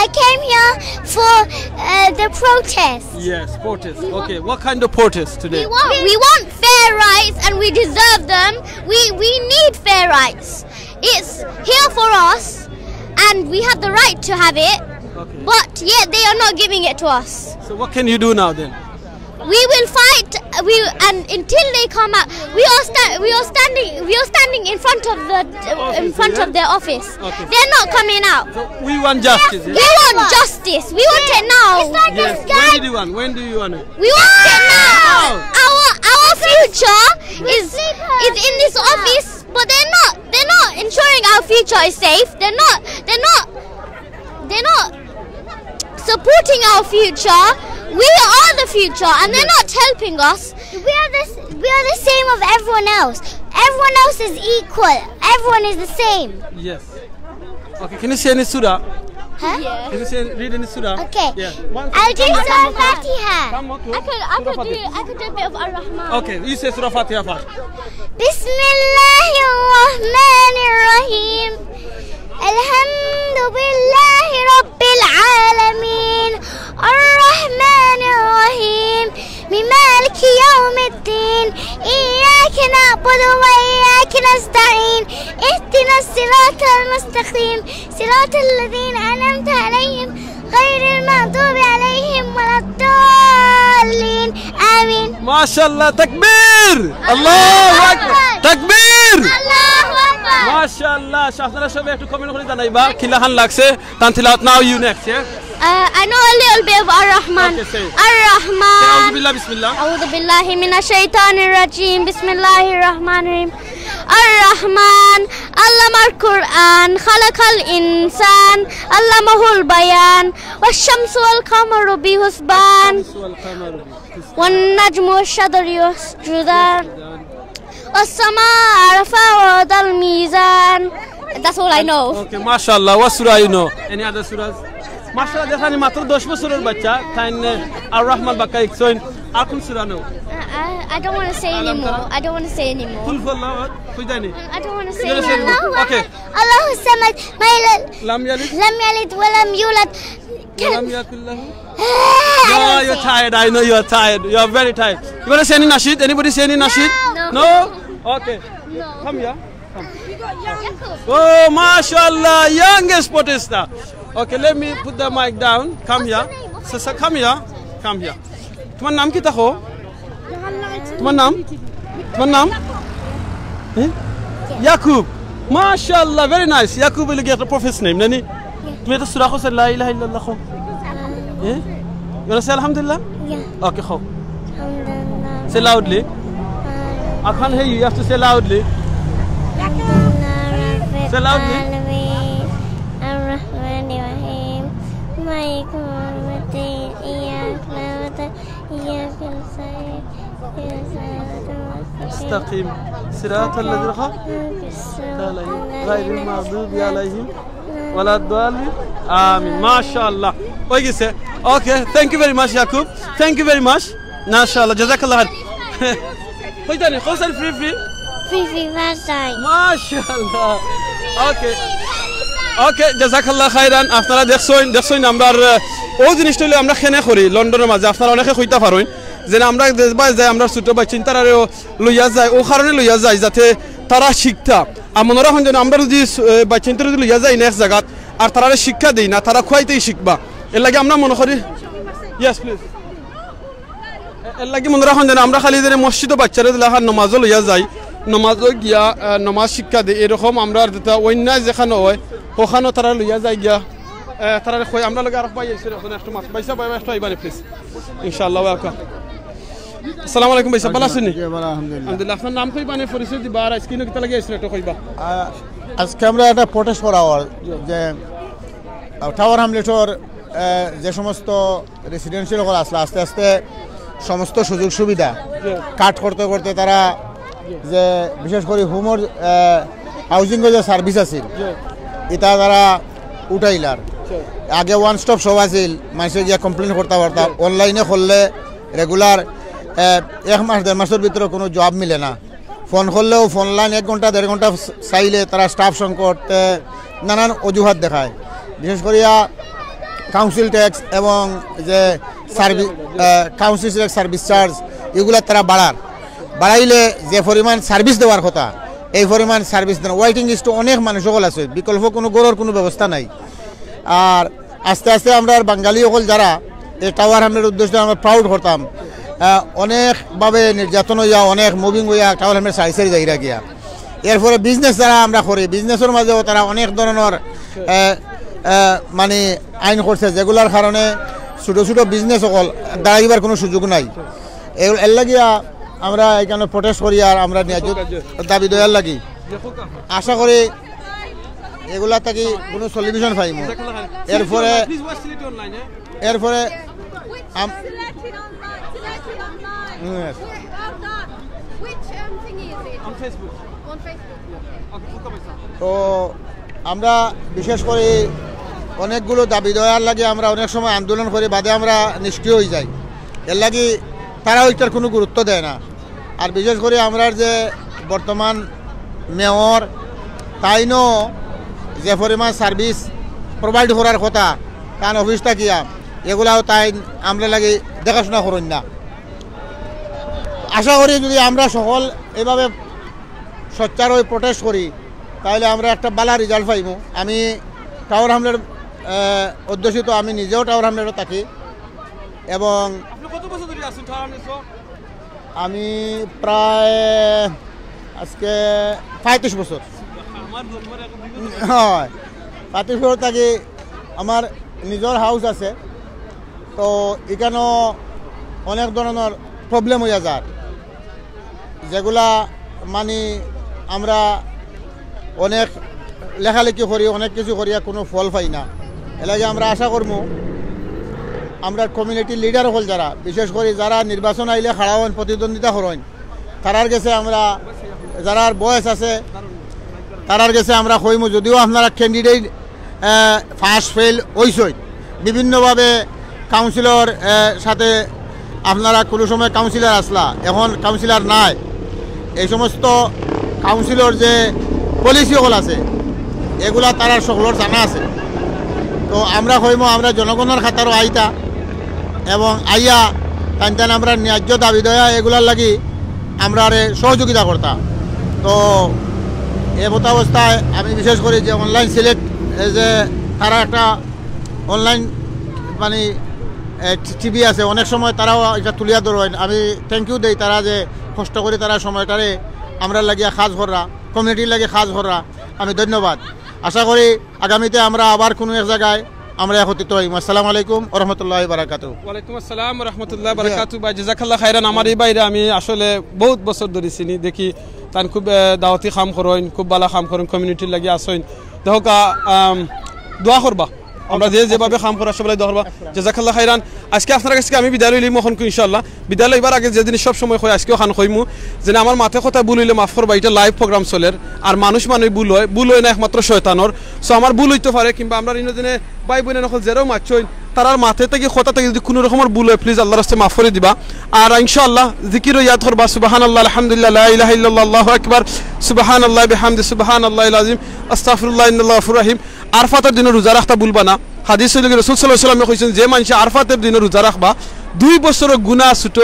I came here for uh, the protest. Yes, protest. Okay, what kind of protest today? We want, we want fair rights, and we deserve them. We, we need fair rights. It's here for us, and we have the right to have it. Okay. But yet they are not giving it to us. So what can you do now then? We will fight. We, and until they come out, we are sta- we are standing we are standing in front of the uh, in front yeah? Of their office. Okay. They're not coming out. We want justice. We want justice. We want it now. Yes. When do you want? When do you want it? We want it now. Our our future is is in this office, but they're not they're not ensuring our future is safe. They're not they're not they're not supporting our future. We are the future, and they're not helping us. We are the we are the same of everyone else. Everyone else is equal. Everyone is the same. Yes. Okay, can you say any surah? Huh? Can you say, read any surah? Okay. Yeah. One, I'll do come, Surah come, come. Fatiha. Come on, I could I Surah could do Fatiha. I could do a bit of Ar-Rahman. Okay, you say Surah Fatiha first. بسم الله الرحمن الرحيم. الحمد لله رب العالمين. الرحمن الرحيم. مالك يوم الدين. إياك نعبد وإياك نستعين. اهدنا الصراط المستقيم. صراط الذين أنعمت عليهم غير المغضوب عليهم ولا الضالين. آمين. MashaAllah, takbir! Allahu Akbar! Takbir! الله أكبر. MashaAllah, আপনারা সবে একটু কমেন্ট করি জানাইবা কিলাখান লাগছে। Tantilat, now you next, yeah? Uh, I know a little bit of Ar-Rahman. Okay, say it. Ar-Rahman. أعوذ بالله, بسم الله. أعوذ بالله من الشيطان الرجيم. بسم الله الرحمن الرحيم. الرحمن علم القرآن خلق الإنسان علمه البيان والشمس والقمر بحسبان. والنجم والشجر يسجدان والسماء رفعها ووضع الميزان. That's all I know. Okay, mashallah. What surah you know? Any other surahs? Mashallah, দেখইন নি মাত্র দশ বছরর বাচ্চা, তাইন, আহ, আর রহমান বাক্কা ইকছইন। আর কুন surah know? I, I don't want to say anymore. I don't want to say anymore. কুল হুয়াল্লাহু, কই জানি? I don't want to say anymore. Okay. الله الصمد. ما يلد. لم يلد. لم يلد ولم يولد. ولم يكن له. No, you're tired. I know you're tired. You're very tired. You want to say any nasheed? Anybody say any nasheed? No. No? Okay. Come here. Come. Oh, mashallah, youngest protester. Okay, let me put the mic down. Come here. Sasa, come here. Come here. তোমার নাম কিতা? তোমার নাম? তোমার নাম? হ্যাঁ? Yakub. Mashallah, very nice. Yakub অইলো গিয়া একটা prophetর name, নানি? তুমি একটা surah কও, লা ইলাহা ইল্লাল্লাহ কও। হ্যাঁ? You wanna say আলহামদুলিল্লাহ? Yeah. Okay, কও। Say loudly. I can't hear you. You have to say loudly. Say loudly. الحمد لله رب العالمين. الرحمن الرحيم. مالك يوم الدين. إياك نعبد وإياك نستعين. اهدنا الصراط المستقيم. استقم. صراط الذين أنعمت عليهم. غير المغضوب عليهم ولا الضالين. آمين. Mashallah. অই গেছে। Okay, thank you very much, Yakub. Thank you very much. Mashallah, jazakallah khair. কইতা নি, কইছেন free, free? Free, free, first time. Mashallah. Okay. Okay, jazakallah khairan. আপনারা দেখছইন, দেখছইন আমরার, আহ, অউ জিনিসটা অইলো আমরা কেনে করি লন্ডনর মাঝে, আপনারা অনেকে কইতা পারইন যে না, আমরা দেশ বায় যাই, আমরা ছোট বাচ্চাইন্তরারেও লইয়া যাই, অউ কারণে লইয়া যাই যাতে তারা শিখতা। আর মনো রাখইন যেন আমরা যদি, আহ, বাচ্চাইন্তরে যদি লইয়া যাই না এক জাগাত, আর তারারে শিক্ষা দেই না, তারা কুয়াইতেই শিখবা। এরলাগি আমরা মনো করি, yes, please. এরলাগি মনো রাখইন যেন আমরা খালি যেন মসজিদো বাচ্চারে দিলা আর নমাজো লইয়া যাই, নমাজো গিয়া, আহ, নমাজ শিক্ষা দেই, এরকম আমরা আর যেটা অন্যায় যেখানো অয়, অখানো তারা লইয়া যাই গিয়া, আহ, তারারে কই। আমরার লগে আরক ভাই আইছইন, একটু মাত-, ভাইসাব, ভাই, একটু আইবা নি, please। ইনশাআল্লাহ, welcome। আসসালামু আলাইকুম ভাইসাব, ভালা আছইন নি? জি, ভালা, আলহামদুলিল্লাহ। আলহামদুলিল্লাহ। আপনার নাম কইবা নি, পরিচয় দিবা, আর আইজকে ইনো কিতার লাগি আইছইন একটু কইবা। আহ, আইজকে আমরা একটা protest করা অর যে, আহ, টাওয়ার হ্যামলেটর, আহ, যে সমস্ত residential অকল আছলা, আস্তে আস্তে সমস্ত সুযোগ সুবিধা cut করতে করতে তারা যে বিশেষ করি হোমর, আহ, housing-র যে service আছিল, ইটা তারা উঠাইলার। আগে one stop shop আছিল, মানষে গিয়া complain করতা পারতা, online-এ করলে regular, আহ, এক মাস দেড় মাসর ভিতরে কুনু জবাব মিলে না। ফোন করলেও ফোন লাইন এক ঘন্টা দেড় ঘন্টা চাইলে তারা staff সংকট, এ, নানান অজুহাত দেখায়। বিশেষ করিয়া council tax এবং যে service, এ, council tax service charge এগুলা তারা বাড়ার, বাড়াইলে যে পরিমাণ service দেওয়ার কথা এই পরিমাণ service দেন। Waiting list-ও অনেক মানুষ অকল আছে, বিকল্প কুনু ঘরর কুনু ব্যবস্থা নাই। আর আস্তে আস্তে আমরার বাঙালি অকল যারা এই টাওয়ার হ্যামলেটর উদ্দেশ্যে আমরা proud করতাম, আহ, অনেকভাবে নির্যাতন অইয়া, অনেক mobbing অইয়া টাওয়ার হ্যামলেট ছাড়ি ছাড়ি যাইরা গিয়া। এরপরে business যারা আমরা করি, business-র মাঝেও তারা অনেক ধরনর, আহ, আহ, মানে আইন করছে, যেগুলার কারণে ছোট ছোট business অকল দাঁড়াইবার কুনু সুযোগ নাই। এর, এর লাগিয়া আমরা এখানো protest করি আর আমরা ন্যায্য দাবি দেওয়ার লাগি। আশা করি এগুলা থাকি কুনু solution পাইমু। এরপরে, এরপরে আম-, Which, um, thingy is it? On Facebook. On Facebook. তো আমরা বিশেষ করি অনেকগুলো দাবি দেওয়ার লাগি আমরা অনেক সময় আন্দোলন করি, বাদে আমরা নিষ্ক্রিয় অইযাই। এর লাগি তারাও ইটার কুনু গুরুত্ব দেয় না। আর বিশেষ করি আমরার যে বর্তমান মেয়র, তাইনও যে পরিমাণ service provide করার কথা তান অফিস থাকিয়া, এগুলাও তাইন আমরার লাগি দেখাশোনা করইন না। আশা করি যদি আমরা সকল এভাবে সোচ্চার অই protest করি, তাইলে আমরা একটা ভালা result পাইমু। আমি টাওয়ার হ্যামলেট, আহ, অধ্যুষিত, আমি নিজেও টাওয়ার হ্যামলেটও থাকি এবং আপনি কত বছর ধরি আছেন টাওয়ার হ্যামলেটসো? আমি প্রায় আজকে পঁয়ত্রিশ বছর। আমার জন্মের এখন দুই বছর। হয়, পঁয়ত্রিশ বছর থাকি। আমার নিজর house আছে, তো ইখানো অনেক ধরনর problem অইয়া যার, যেগুলা মানে আমরা অনেক লেখালেখি করি, অনেক কিছু করিয়া কুনু ফল পাই না। এর লাগি আমরা আশা করমু আমরা কমিউনিটির লিডার অকল যারা, বিশেষ করি যারা নির্বাচন আইলে খাড়া অইন, প্রতিদ্বন্দ্বিতা করইন, তারার গেছে আমরা, যারার বয়স আছে, তারার গেছে আমরা কইমু, যদিও আপনারা ক্যান্ডিডেট পাস ফেল অইছইন, বিভিন্নভাবে কাউন্সিলর সাথে আপনারা কোনো সময় কাউন্সিলর আসলা, এখন কাউন্সিলর নাই। এই সমস্ত কাউন্সিলর যে পলিসি অকল আছে, এগুলা তারার সকলর জানা আছে। তো আমরা কইমু, আমরা জনগণর খাতারও আইতা এবং আইয়া তান তান আমরা ন্যায্য দাবি দয়া এগুলার লাগি আমরারে সহযোগিতা করতা। তো এ মতাবস্থায় আমি বিশেষ করি যে অনলাইন সিলেট, এই যে তারা একটা অনলাইন মানে টিভি আছে, অনেক সময় তারাও এটা তুলিয়া ধরইন। আমি থ্যাংক ইউ দেই তারা যে কষ্ট করি তারা সময়টারে আমরা লাগিয়া কাজ কররা, কমিউনিটির লাগি কাজ কররা। আমি ধন্যবাদ। আশা করি আগামীতে আমরা আবার কোনো এক জায়গায় আমরা একত্রিত হইব। আসসালামু আলাইকুম ওয়া রাহমাতুল্লাহি ওয়া বারাকাতুহু। ওয়ালাইকুম আসসালাম ওয়া রাহমাতুল্লাহি ওয়া বারাকাতুহু। ভাই, জাযাকাল্লাহ খাইরান। আমার এই ভাইরে আমি আসলে বহুত বছর ধরি চিনি, দেখি তান খুব, আহ, দাওয়াতি কাম করইন, খুব ভালা কাম করইন, কমিউনিটির লাগি আছইন। দেখো কা, আম, দোয়া করবা। আমরা যে যেভাবে কাম করা সবাই দোয়া করবা। জাযাকাল্লাহ খাইরান। আজকে আপনার কাছে আমি বিদায় লইলিমু অখন ইনশাআল্লাহ। বিদায় লইবার আগে যে জিনিস সব সময় কই, আজকেও খান কইমু, যেন আমার মাতে কথা ভুল অইলে মাফ করবা, এটা লাইভ প্রোগ্রাম চলের। আর মানুষ মানে ভুল অয়, ভুল অয় না একমাত্র শয়তানর। So আমার ভুল অইতো পারে, কিংবা আমরা ইনো দিনে ভাই বোন অকল যেরাও মাতছইন, তারার মাতে থাকি কথা থাকি যদি কোনো রকমর ভুল অয়, প্লিজ আল্লাহর রাস্তে মাফ করি দিবা। আর ইনশাআল্লাহ জিকিরও ইয়াদ করবা, সুবহানাল্লাহ, আলহামদুলিল্লাহ, লা ইলাহা ইল্লাল্লাহ, আল্লাহু আকবার, সুবহানাল্লাহ বিহামদি, সুবহানাল্লাহিল আযীম, আস্তাগফিরুল্লাহ, ইন্নাল্লাহু গাফুরুর রাহিম। আরফাতর দিনো রোজা রাখতা ভুলবা না। হাদিস অইলো কি, রাসূল সাল্লাল্লাহু আলাইহি ওয়াসাল্লামে কইছইন, যে মানষে আরফাতের দিনো রোজা রাখবা, দুই বছরর গুনা ছোট,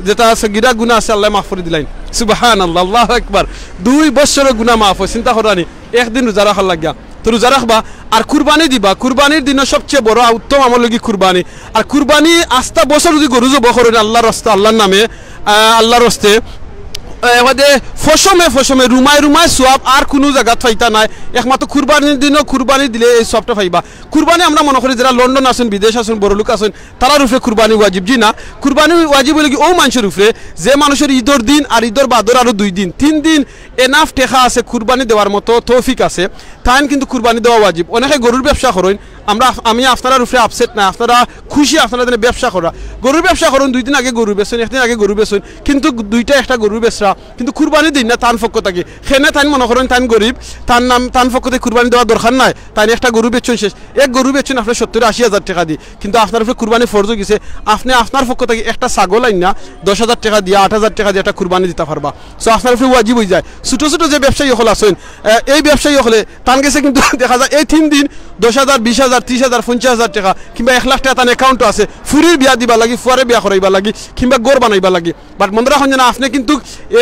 যেটা আছে গিরা গুনা আছে, আল্লায় মাফ করি দিলাইন। সুবহানাল্লাহ, আল্লাহু আকবার। দুই বছরর গুনা মাফ অয়, চিন্তা কররানি, একদিন রোজা রাখার লাগিয়া। তো রোজা রাখবা, আর কুরবানি দিবা। কুরবানির দিনো সবচেয়ে বড় আর উত্তম আমল অইলো কি কুরবানি। আর কুরবানি আস্তা বছর যদি গরু জবো করইন আল্লাহর রাস্তা, আল্লাহর নামে, আহ, আল্লাহর রাস্তে, আহ, এবাদে ফসমে ফসমে, রুমায় রুমায় সওয়াব আর কুনু জাগাত পাইতা নায়, একমাত্র কুরবানির দিনো কুরবানি দিলে এই সওয়াবটা পাইবা। কুরবানি আমরা মনো করি যেরা লন্ডন আছইন, বিদেশ আছইন, বড়লোক আছইন, তারার উপরে কুরবানি ওয়াজিব। জি না, কুরবানি ওয়াজিব অইলো কি অউ মানষর উপরে, যে মানষর ইদর দিন আর ইদর বাদর আরো দুই দিন, তিন দিন এনাফ টেকা আছে কুরবানি দেওয়ার মতো তৌফিক আছে, তাইন কিন্তু কুরবানি দেওয়া ওয়াজিব। অনেকে গরুর ব্যবসা করইন, আমরা, আমি আপনারার উপরে আপসেট নায়, আপনারা খুশি, আপনারা যেন ব্যবসা কররা। গরুর ব্যবসা করইন, দুই দিন আগে গরু বেচইন, একদিন আগে গরু বেচইন, কিন্তু দুইটা একটা গরু বেচরা, কিন্তু কুরবানি দেইন না তান পক্ষ থাকি। কেনে তাইন মনো করইন তাইন গরিব, তান নাম, তান পক্ষ থাকি কুরবানি দেওয়া দরকার নাই, তাইন একটা গরু বেচইন শেষ। এক গরু বেচইন আপনে সত্তর আশি হাজার টেকা দি, কিন্তু আপনার উপরে কুরবানি ফরজ অইগেছে, আপনে আপনার পক্ষ থাকি একটা ছাগল আইন না, দশ হাজার টেকা দিয়া, আট হাজার টেকা দিয়া একটা কুরবানি দিতা পারবা। So আপনার উপরে ওয়াজিব অইযায়। ছোট ছোট যে ব্যবসায়ী অকল আছইন, আহ, এই ব্যবসায়ী অকলে তান গেছে কিন্তু দেখা যায় এই তিন দিন দশ হাজার, বিশ হাজার, ত্রিশ হাজার, পঞ্চাশ হাজার টেকা কিংবা এক লাখ টেকা তান অ্যাকাউন্টো আছে, ফুরির বিয়া দিবার লাগি, ফুয়ারে বিয়া করাইবার লাগি কিংবা ঘর বানাইবার লাগি। But মনে রাখইন যেন আপনে কিন্তু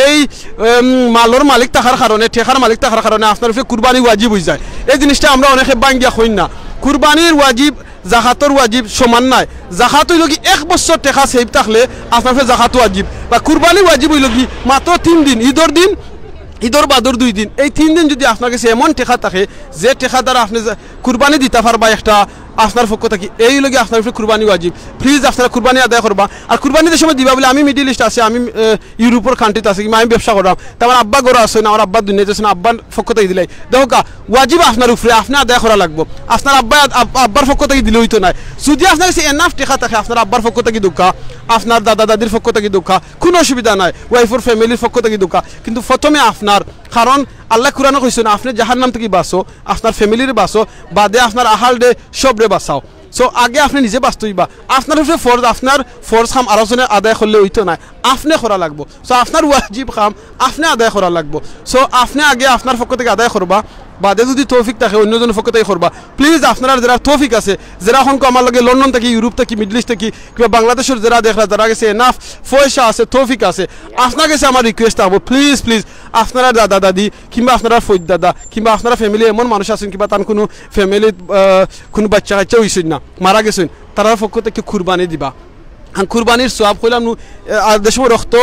এই, উম, মালর মালিক থাকার কারণে, টেকার মালিক থাকার কারণে আপনার উপরে কুরবানি ওয়াজিব অইযায়। এই জিনিসটা আমরা অনেকে ভাঙ্গিয়া কইন না। কুরবানির ওয়াজিব জাকাতর ওয়াজিব সমান নায়। জাকাত অইলো কি এক বছর টেকা সেভ থাকলে আপনার উপরে জাকাত ওয়াজিব, বা কুরবানি ওয়াজিব অইলো কি মাত্র তিন দিন, ইদর দিন, ইদর বাদর দুই দিন। এই তিন দিন যদি আপনার গেছে এমন টেকা থাকে যে টেকা দ্বারা আপনে জা-, কুরবানি দিতা পারবা একটা আপনার পক্ষ থাকি, এই অইলো কি আপনার উপরে কুরবানি ওয়াজিব। প্লিজ আপনারা কুরবানি আদায় করবা। আর কুরবানি যে সময় দিবা বুলে আমি মিডল ইস্ট আছি, আমি, আহ, ইউরোপর কান্ট্রিত আছি, কিংবা আমি ব্যবসা কররাম, তে আমার আব্বা ঘরো আছইন, আমার আব্বা দুনিয়াত আছইন, আব্বার পক্ষ থাকি দিলাই। দেখো কা, ওয়াজিব আপনার উপরে, আপনে আদায় করা লাগবো। আপনার আব্বা, আব-, আব্বার পক্ষ থাকি দিলে অইতো নায়। যদি আপনার গেছে এনাফ টেকা থাকে, আপনার আব্বার পক্ষ থাকি দেউক্কা, আপনার দাদা দাদির পক্ষ থাকি দেউক্কা, কুনু অসুবিধা নাই। ওয়াইফর ফ্যামিলির পক্ষ থাকি দেউক্কা, কিন্তু প্রথমে আপনার, কারণ আল্লায় কুরআনো কইছইন, আপনে জাহান্নাম থাকি বাঁচো, আপনার ফ্যামিলিরে বাঁচো, বাদে আপনার আহালরে সবরে বাঁচাও। So আগে আপনে নিজে বাঁচতে অইবা। আপনার উপরে ফরজ, আপনার ফরজ কাম আরোজনে আদায় করলে অইতো নায়, আপনে করা লাগবো। So আপনার ওয়াজিব কাম আপনে আদায় করা লাগবো। So আপনে আগে আপনার পক্ষ থাকি আদায় করবা, বাদে যদি তৌফিক থাকে অন্যজনর পক্ষ থাকি করবা। প্লিজ আপনারার যেরার তৌফিক আছে, যেরা অখনকু আমার লগে লন্ডন থাকি, ইউরোপ থাকি, মিডল ইস্ট থাকি, কিংবা বাংলাদেশর যেরা দেখরা, যারার গেছে এনাফ পয়সা আছে, তৌফিক আছে, আপনার গেছে আমার রিকোয়েস্ট থাকবো, প্লিজ, প্লিজ, আপনারার দাদা দাদি কিংবা আপনারার ফৈদ দাদা কিংবা আপনারার ফ্যামিলি এমন মানুষ আছইন কিংবা তান কুনু ফ্যামিলিত, আহ, কুনু বাইচ্চা কাইচ্চা অইছইন না, মারা গেছইন, তারার পক্ষ থাকি কুরবানি দিবা। আর কুরবানির সওয়াব কইলাম নু, আহ, আর যে সময় রক্ত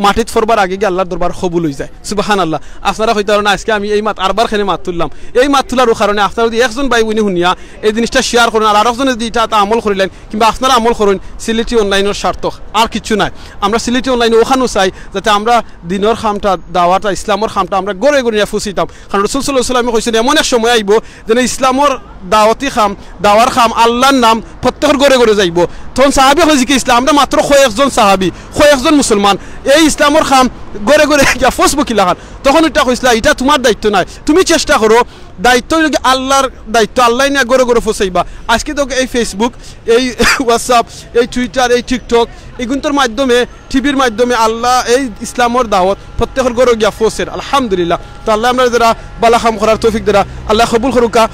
মাটিত পড়বার আগে গিয়া আল্লাহর দরবার কবুল অইযায়। সুবহানাল্লাহ। আপনারা কইতা পারইন না, আজকে আমি এই মাত, আরবার কেনে মাত তুললাম। এই মাত তুলার কারণে আপনারা যদি একজন ভাই বইনে হুনিয়া এই জিনিসটা শেয়ার করইন, আর আরকজনে যদি ইটা আমল করিলাইন, কিংবা আপনারা আমল করইন, সিলেটি অনলাইনর স্বার্থ, আর কিচ্ছু নায়। আমরা সিলেটি অনলাইন অখানউ চাই যাতে আমরা দিনর কামটা, দাওয়াটা, ইসলামর কামটা আমরা ঘরে ঘরে নিয়া পৌঁছিতাম। কারণ রাসূল সাল্লাল্লাহু আলাইহি ওয়াসাল্লামে কইছইন, এমন এক সময় আইবো যেন ইসলামর দাওয়াতি কাম, দাওয়ার কাম, আল্লাহর নাম প্রত্যেকর ঘরে ঘরে যাইবো। তখন সাহাবি অকলে জিকাইছলা, আমরা মাত্র কয়েকজন সাহাবি, কয়েকজন মুসলমান, এই ইসলামর কাম ঘরে ঘরে গিয়া ফৌছবো কিলাখান? তখন ইটা কইছলা, ইটা তুমার দায়িত্ব নায়, তুমি চেষ্টা করো। দায়িত্ব অইলো গি আল্লার দায়িত্ব, আল্লায় নিয়া ঘরে ঘরে ফৌছাইবা। আজকে তো এই Facebook, এই WhatsApp, এই Twitter, এই TikTok, এগুনতর মাধ্যমে, টিভির মাধ্যমে আল্লায় এই ইসলামর দাওয়াত প্রত্যেকর ঘরো গিয়া ফৌছের, আলহামদুলিল্লাহ। তো আল্লায় আমরারে যেরা ভালা কাম করার তৌফিক দেরা, আল্লায় কবুল করুক্কা।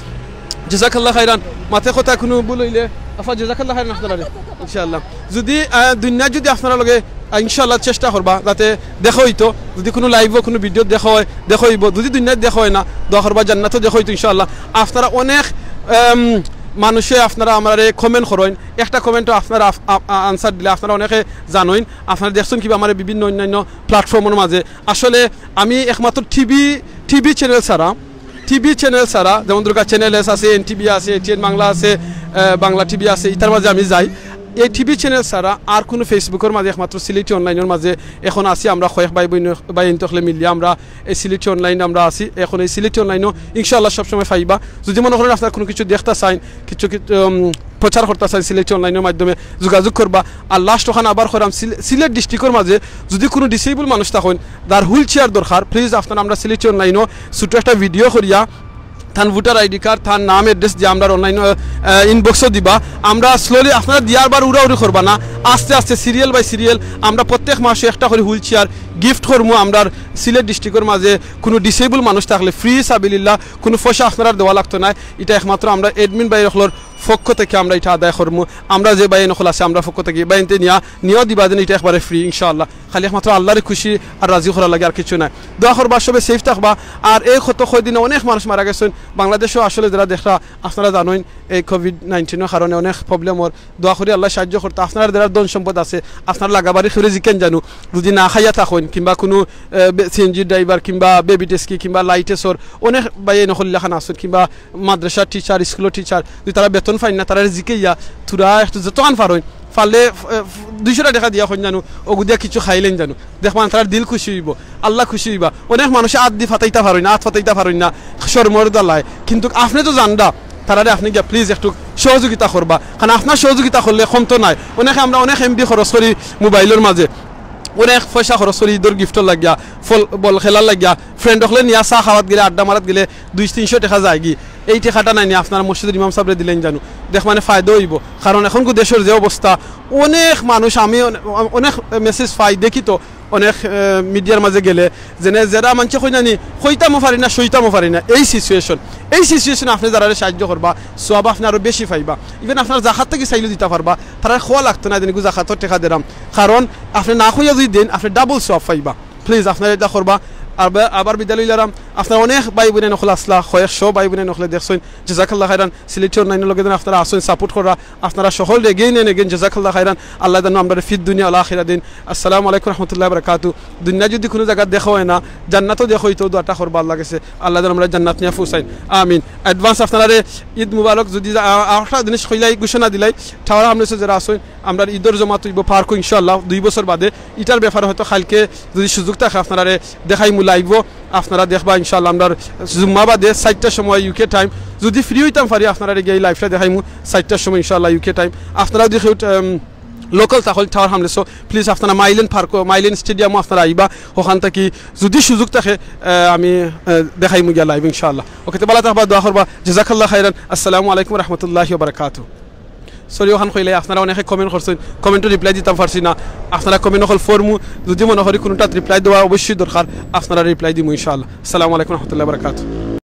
জাযাকাল্লাহ খাইরান। মাতে কথা কুনু ভুল অইলে, আফা, জাযাকাল্লাহ খাইরান আপনারারে। ইনশাআল্লাহ। যুদি, আহ, দুনিয়াত যুদি আপনারার লগে, আহ, ইনশাআল্লাহ চেষ্টা করবা যাতে দেখা অইতো, যুদি কুনু live-ও কুনু video দেখা অয়, দেখা অইবো। যুদি দুনিয়াত দেখা অয় না, দোয়া করবা জান্নাতো দেখা অইতো ইনশাআল্লাহ। আপনারা অনেক, আম, মানুষে আপনারা আমরারে comment করইন, একটা comment-ও আপনারা আফ-, আ-, আ-, answer দিলা, আপনারা অনেকে জানইন, আপনারা দেখছইন কিবা আমারে বিভিন্ন অন্যান্য platform-র মাঝে। আসলে আমি একমাত্র টিভি, টিভি channel ছাড়া, টিভি channel ছাড়া, যেমন ধরুক্কা Channel S আছে, এনটিভি আছে, এটিএন বাংলা আছে, আহ, বাংলা টিভি আছে, ইতার মাঝে আমি যাই। এই টিভি channel ছাড়া আর কুনু Facebook-র মাঝে একমাত্র সিলেটি online-র মাঝে এখন আছি আমরা কয়েক ভাই বইন, ভাই বইন অকলে মিলিয়া আমরা এই সিলেটি online আমরা আছি। এখন এই সিলেটি online-ও ইনশাআল্লাহ সবসময় পাইবা। যুদি মনে করইন আপনারা কুনু কিছু দেখতা চাইন, কিছু, কিছু, উম, প্রচার করতা চাইন, সিলেটি online-র মাধ্যমে যোগাযোগ করবা। আর last অখান আবার কইরাম, সিল-, সিলেট district-র মাঝে যুদি কুনু disabled মানুষ থাকইন, যার wheelchair দরকার, please আপনারা আমরা সিলেটি online-ও ছোট একটা video করিয়া তান voter ID card, তান নাম, address দিয়া আমরার online, আহ, আহ, inbox-ও দিবা। আমরা slowly আপনারা দিয়ার বার উড়াউড়ি করবা না, আস্তে আস্তে serial by serial আমরা প্রত্যেক মাসে একটা করি wheelchair gift করমু। আমরার সিলেট district-র মাঝে কুনু disabled মানুষ থাকলে free সাবিলিল্লাহ, কুনু পয়সা আপনারার দেওয়া লাগতো নায়। ইটা একমাত্র আমরা admin ভাই অকলর পক্ষ থাকি আমরা ইটা আদায় করমু। আমরা যে ভাই অকল আছে আমরার পক্ষ থাকি, ভাইয়াইন্তে নিয়া, নিয়াও দিবা যেন, ইটা একবারে free ইনশাআল্লাহ। খালি একমাত্র আল্লারে খুশি আর রাজি করার লাগি, আর কিচ্ছু নায়। দোয়া করবা, সবে safe থাকবা। আর এই কত কয়দিনে অনেক মানুষ মারা গেছইন বাংলাদেশো। আসলে যেরা দেখরা, আপনারা জানইন এই COVID nineteen-র কারণে অনেক problem অর। দোয়া করি আল্লায় সাহায্য করতা। আপনারার যেরার ধন সম্পদ আছে, আপনারা লাগাবাড়ি করি জিকেন জানু, যুদি না খাইয়া থাকইন, কিংবা কুনু, আহ, বে-, সিএনজি driver, কিংবা বেবি টেস্কি, কিংবা লাইটেসর, অনেক ভাইয়াইন অকল ইলাখান আছইন, কিংবা মাদ্রাসার teacher, স্কুলর teacher, যুদি তারা বেতন পাইন না, তারারে জিকাইয়া থুড়া একটু যতখান পারইন, পারলে, এ, দুইশোটা টেকা দিয়া কইন জানু, অগুদিয়া কিছু খাইলেন জানু। দেখবা তারার দিল খুশি অইবো, আল্লাহ খুশি অইবা। অনেক মানুষে আত দি ফাতাইতা পারইন না, আত ফাতাইতা পারইন না, শরমর জ্বালায়। কিন্তুক আপনে তো জানরা, তারারে আপনে গিয়া please একটু সহযোগিতা করবা, কারণ আপনার সহযোগিতা করলে কমতো নায়। অনেকে আমরা অনেক এমবি খরচ করি মোবাইলর মাঝে, অনেক পয়সা খরচ করি ইদর gift-র লাগিয়া, ফল-, বল খেলার লাগিয়া, friend অকলে নিয়া চা খাওয়াত গেলে, আড্ডা মারাত গেলে দুই তিনশো টেকা যায়গি। এই টেকাটা নায়নি আপনারা মসজিদর ইমাম সাবরে দিলেন জানু, দেখবা নে ফায়দা অইবো। কারণ অখনকু দেশর যে অবস্থা, অনেক মানুষ, আমি অনে-, অনেক message পাই, দেখি তো অনেক, আহ, media-র মাঝে গেলে, যেনে যেরা মানষে কইন না নি, কইতামও পারি না, সইতামও পারি না, এই situation। এই situation-এ আপনে যারারে সাহায্য করবা, সওয়াব আপনে আরো বেশি পাইবা। Even আপনার জাকাত থাকি চাইলেও দিতা পারবা, তারারে কওয়া লাগতো না, যেন ইগু জাকাতর টেকা দেরাম। কারণ আপনে না কইয়া যুদি দেইন, আপনে double সওয়াব পাইবা। Please, আপনারা ইটা করবা। আর বা-, আবার বিদায় লইলাম। আপনারা অনেক ভাই বইনাইন অকল আছলা, কয়েকশো ভাই বইনাইন অকলে দেখছইন, জাযাকাল্লাহ খাইরান। সিলেটি online-র লগে যেন আপনারা আছইন, support কররা, আপনারা সকলরে again and again জাযাকাল্লাহ খাইরান। আল্লায় যেন আমরারে ফিদ দুনিয়া ওয়াল আখিরা দেইন। আসসালামু আলাইকুম রহমতুল্লাহ বারাকাতু। দুনিয়া যুদি কুনু জাগাত দেখা অয় না, জান্নাতো দেখা অইতো, দোয়াটা করবা আল্লার গেছে, আল্লায় যেন আমরারে জান্নাত নিয়া পৌঁছাইন, আমিন। Advance আপনারারে ইদ মুবারক। যুদি আ-, আ-, আরেকটা জিনিস কইলাই, ঘোষণা দিলাই, টাওয়ার হামলেসো যেরা আছইন, আমরার ইদর জমাত অইবো পার্কো ইনশাআল্লাহ দুই বছর বাদে। ইটার ব্যাপারে হয়তো কাইলকে যুদি সুযোগ থাকে আপনারারে দেখাইমু live-ও, আপনারা দেখবা ইনশাআল্লাহ। আমরার জুম্মা বাদে চাইরটার সময় UK time, যুদি free অইতাম পারি আপনারারে গিয়া এই live-টা দেখাইমু চাইরটার সময় ইনশাআল্লাহ UK time। আপনারা যুদি কেউ, উম, local থাকইন টাওয়ার হামলেসো, please আপনারা মাইলেন পার্কো, মাইলেন stadium-ও আপনারা আইবা, অখান থাকি যুদি সুযোগ থাকে, আহ, আমি, আহ, দেখাইমু গিয়া live ইনশাআল্লাহ। Okay, তে ভালা থাকবা, দোয়া করবা। জাযাকাল্লাহ খাইরান। আসসালামু আলাইকুম রহমতুল্লাহি ওয়া বারাকাতু। Sorry, অখান কইলাই, আপনারা অনেকে comment করছইন, comment-ও reply দিতাম পারছি না। আপনারা comment অকল পড়মু, যুদি মনে করি কুনুটাত reply দেওয়া অবশ্যই দরকার, আপনারা reply দিমু ইনশাআল্লাহ। আসসালামু আলাইকুম রহমতুল্লাহি ওয়া বারাকাতু।